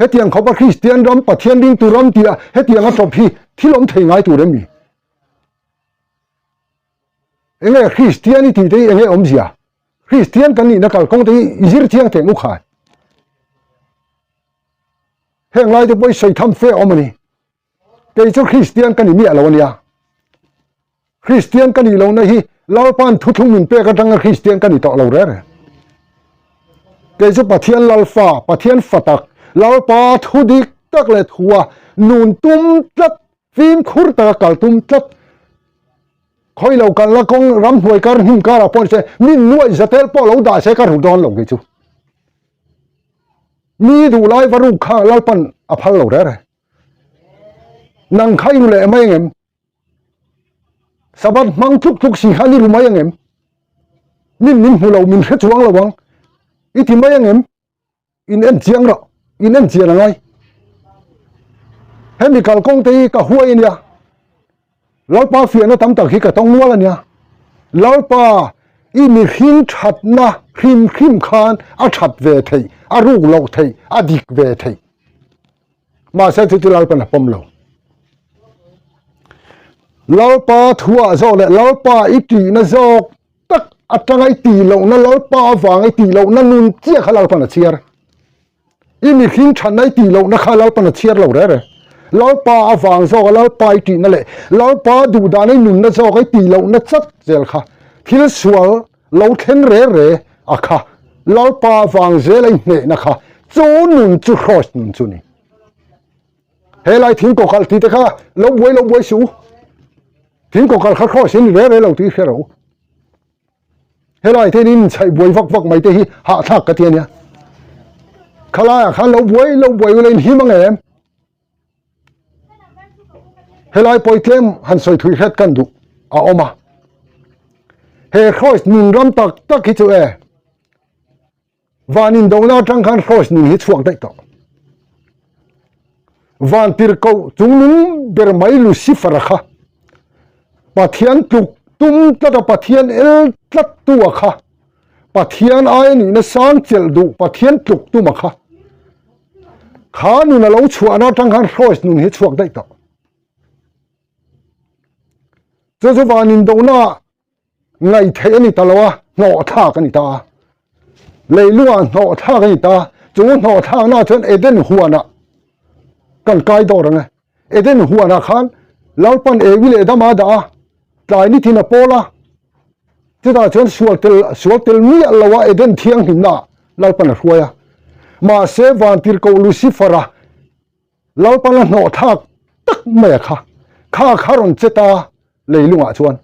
Hetiang khawpa Kristian ram, Pathian ringtu ram tia hetiang a tawp hi thil awm thei ngai tur em ni? Enge Kristian i tih te hi enge awmzia? Kristian kan nihna kalkawng te hi i zir chiang teh nguk hai. Heng lai te pawh i sawi tham fe awm a ni. Kei chu Kristian ka ni miah lo a nia. Kristian ka nih lohna hi Lalpa'n thuthlung min pek atanga Kristian ka ni tawh lo reng reng. Kei chu Pathian Lalfa, Pathian fa tak, Lalpa thu dik tak leh thua nun tum tlat, fimkhur taka kal tum tlat, khawi lo kalna kawng ramhnuai kar hnim karah pawh ni se, min nuaih zatel pawh lo dah se ka ru dawn lo kei chu. Mi duhlai va ruk kha Lalpa'n a phal lo reng reng. Nang kha i ru leh mai angem? Sabbath hmang tluk tluk si khan i ru mai angem? Min min hmu lo, min hre chuang lo ang. I ti mai angem? In en chiang rawh, in en chian angai. Hemi kalkawng te hi ka huai ania. Lalpa fiahna tam tak hi ka tawng nual ania. Lalpa, i mihring thatna hrim hrim khan a that ve theih, a ruk loh theih, a dik ve theih. Mahse chu chu Lalpan a pawm lo. Lalpa thuah zawk leh Lalpa i tihna zawk tak atanga i tih lohna Lalpa avanga i tih lohna nun chiah kha Lalpan a chhiar. I mihring thatna i tih lohna kha Lalpan a chhiar lo reh reh. Lalpa avang zawka Lalpa i tihna leh Lalpa duhdana i nunna zawka i tih lohna chat zel kha thil sual lo thleng reh reh a kha Lalpa avang zela i hnehna kha chu nun chu Kraws nun chu ni. He lai thing kawkalh tih te kha lo buai lo buai suh u. Thing kawkalh kha Kraws in reh reh lo tih hre rawh u. Helai te in chhaih buai vak vak mai te hi hahthlak ka ti ania. Khalaiah khan lo buai lo buai ula in him ang em? Helai pawi tlem han sawi thui hret kan duh a awm a. He Kraws nun ram tak tak hi chu e Van indona atang khan Kraws nun hi chhuak daih tawh. Van tirhkoh chungnung ber mai Lucifer-a kha Pathian tluk tum tlat a Pathian el tlat tu a kha Pathian ai nihna sang chelh duh Pathian tluk tum a kha kha nun a lo chhuahna atang khan Kraws nun hi chhuak daih tawh. Chu chu van indona ngaih theih a ni ta lo a, hnawh thlak a ni ta a. Leilungah hnawh thlak a ni ta a, chu hnawh thlaknaah chuan Eden huanah kan kai dawr ang e. Eden huanah khan Lalpan Ewi leh Adama a dah a, tlai ni thin a pawl a, chutah chuan sual tel sual tel miah lo a Eden thianghlimnaah Lalpan a hruai a. Mahse Vantirhkoh Lucifer-a Lalpan a hnawh thlak tak mai a kha. Kha kha rawn che ta leilungah chuan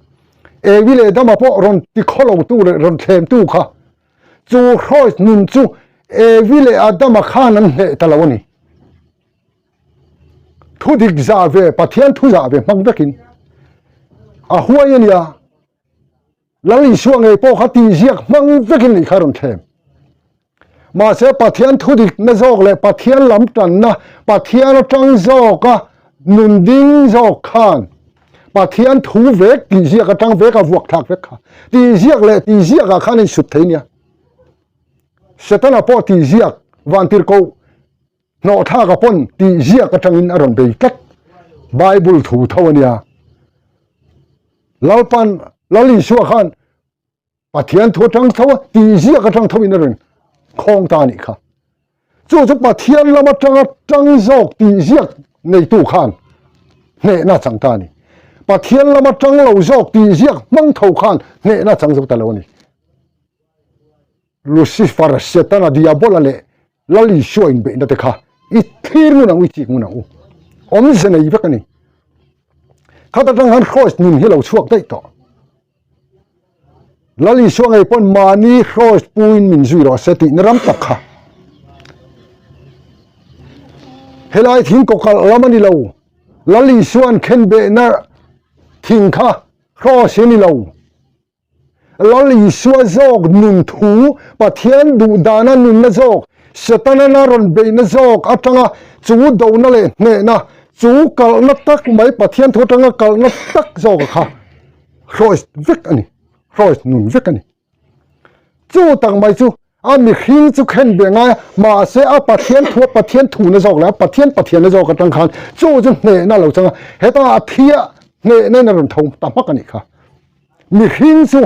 Ewi leh Dama pawh rawn ti khawlo tu leh rawn thlem tu kha chu Hrois nun chu Ewi leh Adama khan an hneh ta lo a ni. Thu dik zah ve Pathian thu zah ve hmang vekin a huai a nia. Lal Isua ngei pawh kha tihziak hmang vekin lehkha a rawn thlem. Mahse Pathian thudikna zawk leh Pathian lam tanna, Pathian atang zawka nun ding zawk khan Pathian thu vek tihziak atang vek a vuak thlak vek kha. Tihziak leh tihziakah khan a insut thei nia. Setana pawh tihziak vantirhkoh hnawhthlak a pawn tihziak atangin a rawn bei tlat. Bible thu tho a nia. Lalpan Lal Isua khan Pathian thu atang tho a tihziak atang tho in a rawn khawng ta a nih kha. Chu chu Pathian lam atanga tang zawk tihziak neitu khan hnehna chang ta a ni. Pathian lama tang lo zawk tihziak hmang tho khan hnehna chang zo ta lo a ni. Lucifer, Setana, Diabola leh Lal Isua inbeihna te kha i thlir ngun ang u, i chik ngun ang u. Awmze nei vek a ni. Khat atang khan Kraws nun hi lo chhuak daih tawh. Lal Isua ngei pawn mahni Kraws puin min zui rawh se tihna ram tak kha. Helai thing kawkalh lam a ni lo. Lal Isua'n khenbehna thing kha Kraws hi a ni lo. Lal Isua zawk nun thu, Pathian duh dana nunna zawk, Setana na rawn beihna zawk atanga chu dona leh hnehna, chu kalhna tak mai Pathian thu atanga kalhna tak zawk a kha hrawi vek a ni, hrawi nun vek a ni. Chu tak mai chu a mihring chu khen be ngai a, mahse a Pathian thu a Pathian thuna zawk leh a Pathian Pathianna zawk atang khan chu chu hnehna a lo chang a, heta a thia hnehna in a rawn tho ta hmak a nih kha. Mihring chu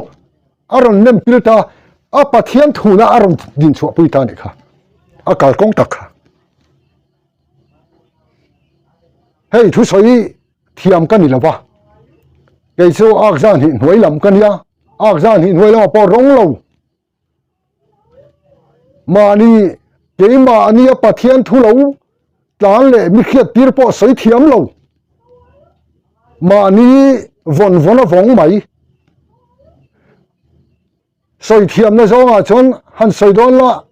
a rawn nem pil ta, a Pathian thuna a rawn din chhuahpui ta a nih kha, a kalkawng tak kha. Hei thusawi thiam ka ni lo va, kei chu Akzan hi hnuai lam ka nia, Akzan hi hnuai lamah pawh rawng lo. Mahni keimahni a Pathian thu lo tlan leh mi hriat tir pawh sawi thiam lo. Mahni vawn vawn a vawng mai. Sawi thiamna zawngah chuan han sawi dawn la.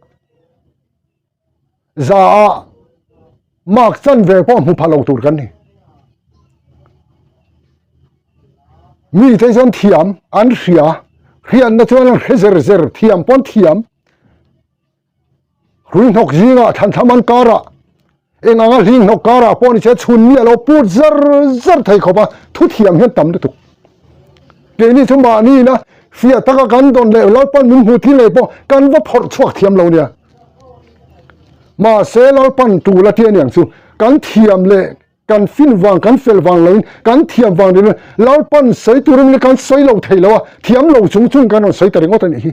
Za ah mark chan ve pawh hmu pha lo tur kan ni. Mite chuan thiam an hria, hriatna chuan an hre zer zer, thiam pawn thiam. Hruihnawk zingah thlanthlam an karah eng anga hlinghnawk karah pawh ni se chhun mi a lo put zar zar thei khawp a, thu thiam hian tam lutuk. Keini chu mahni ina fiah taka kan dawn leh Lalpan min hmuh thil leh pawh kan va phawrh chhuak thiam lo nia. Mahse Lalpan tul a tia niang chu kan thiam leh kan fin vang kan fel vang loin kan thiam vang ni Lalpan sawi turin kan sawi lo thei lo a, thiam lo chung chung kan rawn sawi ta ringawt a nih hi.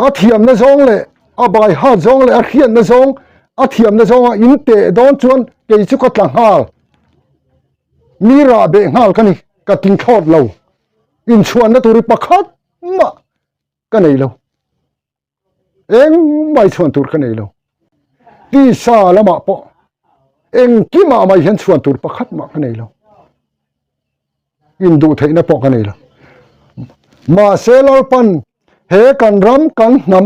A thiamna zawng leh a bai hat zawng leh a hriatna zawng a thiamna zawnga in teh dawn chuan kei chu ka tla nghal. Mi rah beh nghal ka ni, ka ting thlawt lo. Inchhuanna tur hi pakhat mah ka nei lo. Engmah chhuan tur ka nei lo. Tisa lamah pawh engkimah mai hian chhuan tur pakhat mah ka nei lo. Induh theihna pawh ka nei lo. Mahse Lalpan he kan ram kan hnam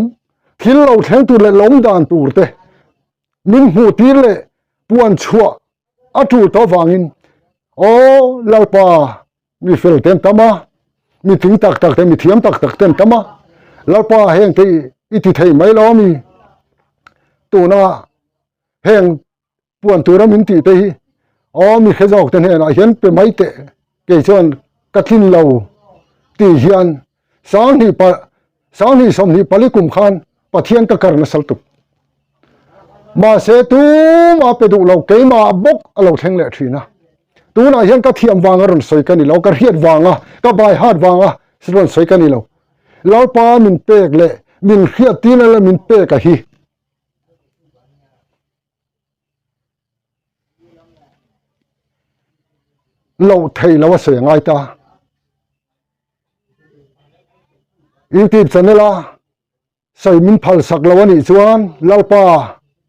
thil lo thleng tur leh lawm dan tur te min hmuh tir leh puan chhuah a tul tawh avangin aw Lalpa mi fel te an tam a, mi tling tak tak te mi thiam tak tak te an tam a, Lalpa heng te i ti thei mai lo ami tuna heng puan tura min tih te hi aw mi hre zawk te hnenah hian pe mai teh kei chuan ka tlin lo tih hian sanghnih pa sanghnih sawmhnih pali kum khan Pathian ka kar nasal tuk mahse tuma pe duh lo keimah bawk a lo thleng leh thin a tunah hian ka thiam vanga rawn sawi ka ni lo ka hriat vanga ka bai hat vanga rawn sawi ka ni lo Lalpa min pek leh min hriat tina leh min pek a hi. Loh theih lo a sawi a ngai ta. YouTube channel a sawi min phal sak lo a nih chuan Lalpa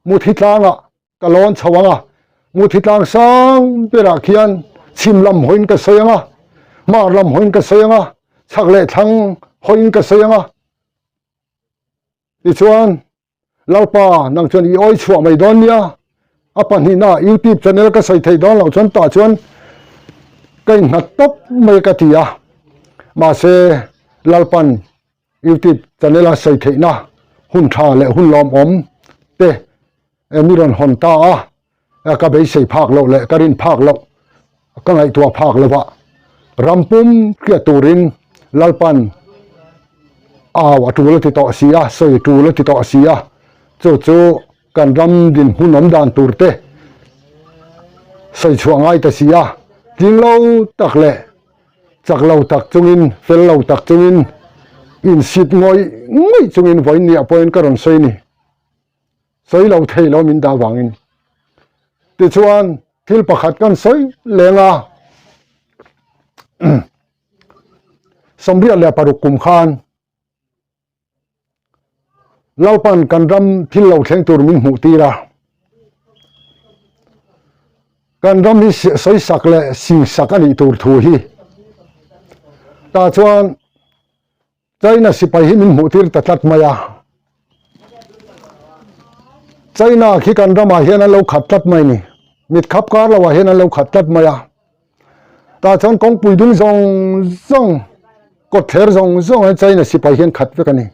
Muthi tlangah ka lawn chho ang a, Muthi tlang sang berah khian chhim lam hawiin ka sawi ang a, hmar lam hawiin ka sawi ang a, chhak leh thlang hawiin ka sawi ang a. Tichuan Lalpa, nang chuan i awi chhuah mai dawn nia. A pahnihna YouTube channel ka sawi theih dawn loh chuan tah chuan ka innghat tawp mai ka ti a. Mahse, Lalpan YouTube channel a sawi theihna hun tha leh hun lawmawm te mi rawn hawn ta a, ka beisei phak loh leh ka rin phak loh, ka ngaihtuah phak lovah ram pum hriat turin Lalpan au a tul a ti tawh si a, sawi tul a ti tawh si a, chu chu kan ram dinhmun awm dan tur te sawi chhuah ngai ta si a, tling lo tak leh chak lo tak chungin, fel lo tak chungin, insit ngawih ngawih chungin vawiin ni ah pawhin ka rawn sawi a ni. Sawi lo thei lo min dah vangin. Tichuan thil pakhat kan sawi leng a, 86 kum khan Lalpan kan ram thil lo thleng tur min hmuh tir a. Kan ram hi sawisak leh singsak a nih tur thu hi. Tah chuan China sipai hi min hmuh tir ta tlat mai a. China khi kan ramah hian an lo khat tlat mai ni. Mit khap kar loah hian an lo khat tlat mai a. Tah chuan kawngpui dung zawng zawng, kawtthler zawng zawng hian China sipai hian khat vek a ni.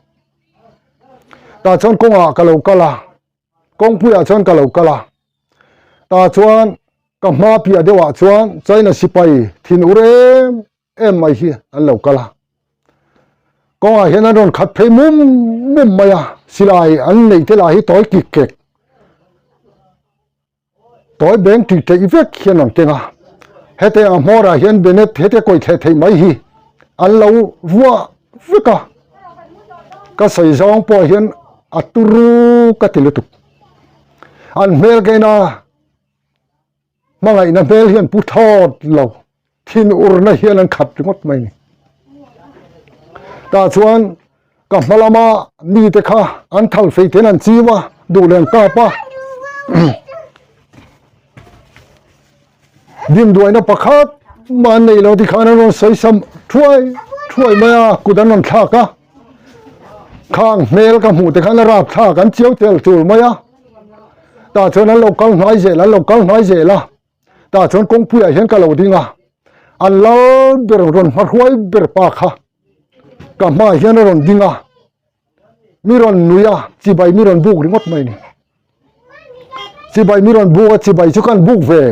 Tah chuan kawngah ka lo kal a, kawngpuiah chuan ka lo kal a. Tah chuan ka hma piah deuhah chuan China sipai thin ur em em mai hi an lo kal a kawngah hian an rawn khat phei mum mum mai a silai an neih te lah hi tawi kik kek tawi beng tih teih vek hian an keng a hete ang hmawrah hian benet hete kawi thleh theih mai hi an lo vuah vek a ka sawi zawng pawh hian a turu ka ti lutuk an hmel ka en a hmangaihna hmel hian pu thlawt lo. Thin urna hian an khat ringawt mai ni. Tah chuan ka hma lama mite kha an thal fei ten an chiu a, duh leh an kap a. Dimduaina pakhat mah an nei lo tikhan an rawn sawi sam thuai thuai mai a, kut an rawn thlak a. Khang hmel ka hmuh te khan a rap thlak an chiau tel tul mai a. Tah chuan an lo kal hnai zel, an lo kal hnai zel a. Tah chuan kawngpuiah hian ka lo ding a. An lal ber rawn hmahruai ber pa kha ka hmaah hian a rawn ding a, mi rawn nui a, chibai mi rawn buk ringawt mai a ni. Chibai mi rawn buk a, chibai chu kan buk ve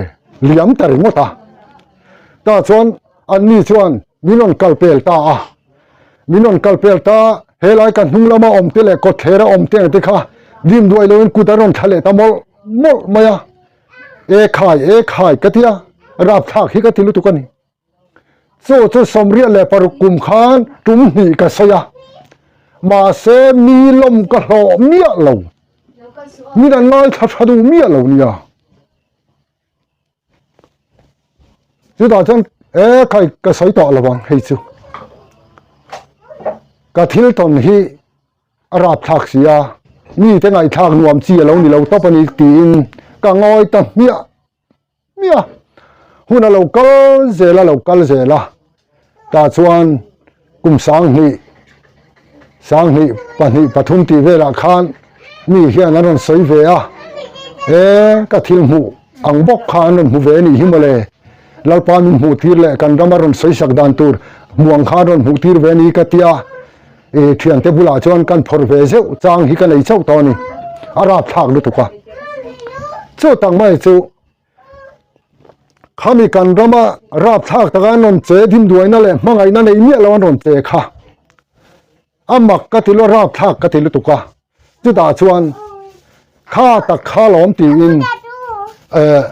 liam ta ringawt a. Tah chuan anni chuan min rawn kal pel ta a, min rawn kal pel ta helai ka hnung lama awm te leh kawtthler a awm te ang te kha dim duai loin kut an rawn thla leh ta mawlh mawlh mai a. E khai, e khai ka ti a, rapthlak hi ka ti lutuk a ni. Chu chu 86 kum khan tum hnih ka sawi a, mahse mi lawm ka hlawh miah lo, min an ngaithla tha duh miah lo nia. Chutah chuan e khai ka sawi tawh lo ang hei chu. Ka thil tawn hi A rapthlak si a, mite ngaihthlak nuam chi a lo ni lo tawp a ni tiin ka ngawi ta hmiah hmiah a. Hun a lo kal zel a lo kal zel a, tah chuan kum 2000, 2002, 3 tih velah khan mi hian an rawn sawi ve a, e ka thil hmuh ang bawk kha an rawn hmu ve a nih hi mawle, Lalpa min hmuh tir leh kan rama rawn sawi sak dan tur hmuh ang kha an rawn hmuh tir ve a ni ka tia. I thiante bulah chuan kan phawrh ve zeuh chang hi ka nei chauh tawh a ni. A rapthlak lutuk a. Chu tak mai chu khami kan rama rapthlak taka an rawn che dimduaina leh hmangaihna nei miah lo an rawn che kha. A mak ka ti lo rapthlak ka ti lutuk a. Chutah chuan kha tak kha lawm tiin eh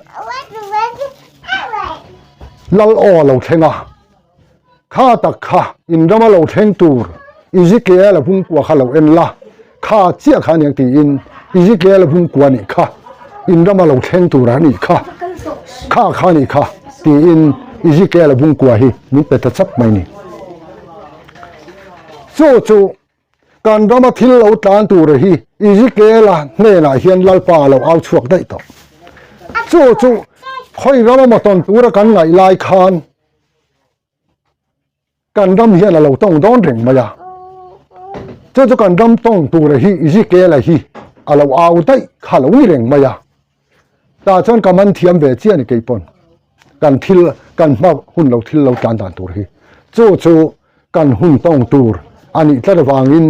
lal aw a lo thleng a, kha tak kha in rama lo thleng tur Ezekiel a hungkua kha lo en la, kha chiah kha aniang tiin Ezekiel a hungkua nih kha in rama lo thleng tur a nih kha, kha kha nih kha tiin Ezekiel a hungkua hi min pe ta chap mai ni. Chu chu Kan rama thil lo tlan tur hi Ezekiela hnenah hian Lalpa a lo au chhuak daih tawh. Chu chu khawi rama maw tawn tura kan ngaih lai khan kan ram hian a lo tawng dawn reng mai a. Chu chu kan ram tawng tura hi Ezekiela hi a lo au daih kha lo ni reng mai a. Tah chuan ka man thiam ve chiah a ni kei pawn kan thil kan hma hun lo thil lo tlan dan tur hi chu chu kan hun tawng tur a nih tlat avangin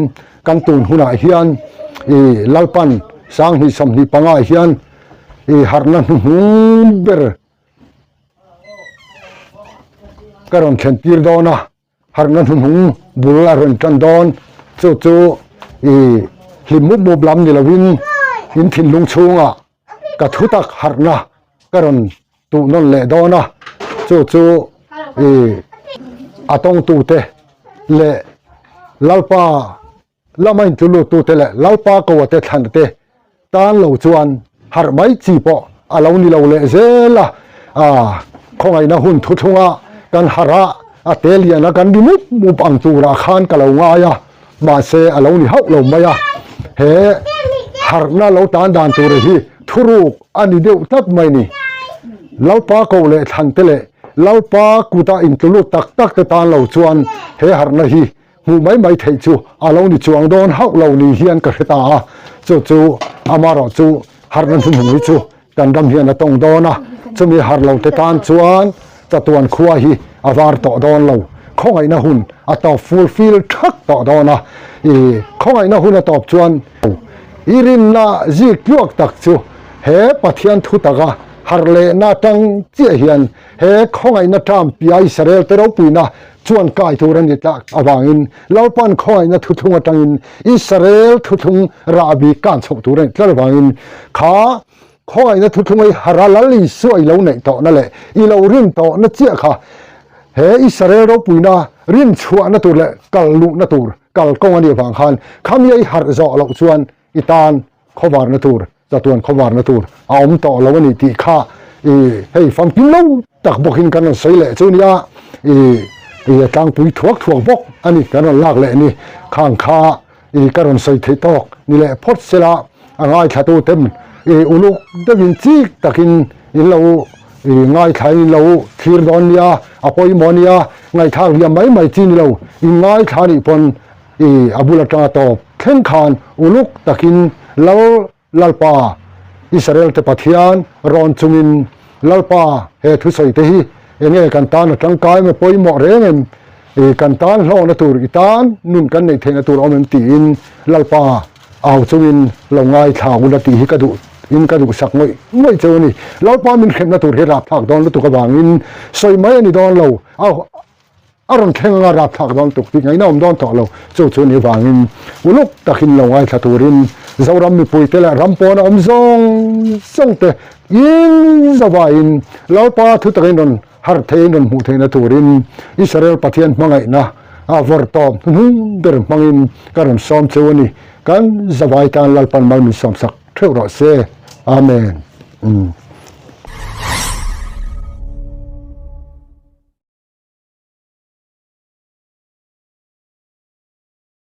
kan tun hunah hian ih Lalpan 2025 ah hian ih harhna hnuhnung ber ka rawn thlen tir dawn a. Harhna hnuhnung bul a rawn tan dawn. Chu chu i hlim mup mup lam ni lovin in thinlung chhungah ka thu tak harhna ka rawn tuh nawn leh dawn a. Chu chu i a tawngtute leh Lalpa Lama intlu luttute leh Lalpa Koate thlanate tan lo chuan harh mai chi pawh a lo ni lo leh zel a, khawngaihna hun thuthlunga kan harh a, a te liana kan ri mup mup ang turah khan ka lo ngai a, mahse a lo ni hauh lo mai a, he harhna lo tan dan tur hi thuruk a ni deuh tlat mai ni. Lalpa ko leh thlante leh Lalpa kuta intlu lut tak tak te tan lo chuan he harhna hi Hmuh mai mai theih chu a lo ni chuang dawn hauh lo ni hian ka hre ta a, chu chu amarawh chu harhna hnuhnung hi chu kan ram hian a tawng dawn a, chumi harh lo te tan chuan chatuan khua hi a var tawh dawn lo, khawngaihna hun a tawp fulfill thak tawh dawn a, i khawngaihna hun a tawp chuan i rinna zik tluak tak chu he Pathian thu taka harh lehna atang chiah hian he khawngaihna term pia Israel te ropuina chuan kai tur a ni tlak avangin Lalpan khawngaihna thuthlung atangin Israel thuthlung rahbi kan chhoh tur a ni tlat avangin kha khawngaihna thuthlung ei hara Lal Isua i lo neih tawhna leh i lo rin tawhna chiah kha he Israel ropuina rin chhuahna tur leh kal luhna tur kal kawng a nih avang khan khami ei harh zawh loh chuan i tan khawvarna tur chatuan khawvarna tur a awm tawh lo a ni tih kha i hei famkim lo tak bawkin kan rawn sawi leh chu nia i i a tlangpui thuak thuak bawk a ni kan rawn lak leh ni khang kha i ka rawn sawi theih tawk ni leh phawt sela a ngaithlatu ten i uluk deuhin chik takin in lo i ngaithla in lo thlir dawn nia a pawimawh nia ngaihthlak liam mai mai chi ni lo in ngaithla nih pawn I a bul atanga tawp thleng khan uluk takin Lal Lalpa, Israel te Pathian rawn chungin Lalpa he thusawi te hi. Enge kan tan a tangkai emaw pawimawh reng em? I kan tan hlawkna tur i tan nun kan neih theihna tur a awm em tiin Lalpa au chungin lo ngaithla ula tih hi ka duh in ka duhsak ngawih ngawih cheu a ni. Lalpa min hremna tur hi rapthlak dawn lutuk avangin sawi mai a ni dawn lo. A a rawn thleng anga rapthlak dawn lutuk tih ngaihna awm dawn tawh lo. Chu chu ni avangin uluk takin lo ngaithla turin Zoram mipuite leh ram pawna awm zawng zawngte in zavaiin Lalpa thu takin rawn Harh theiin rawn hmuh theihna turin Israel Pathian hmangaihna a vawr tawp hnuhnung ber hmangin ka rawn sawm cheu a ni. Kan zavai tan Lalpan mal min sawmsak theuh rawh se. Amen.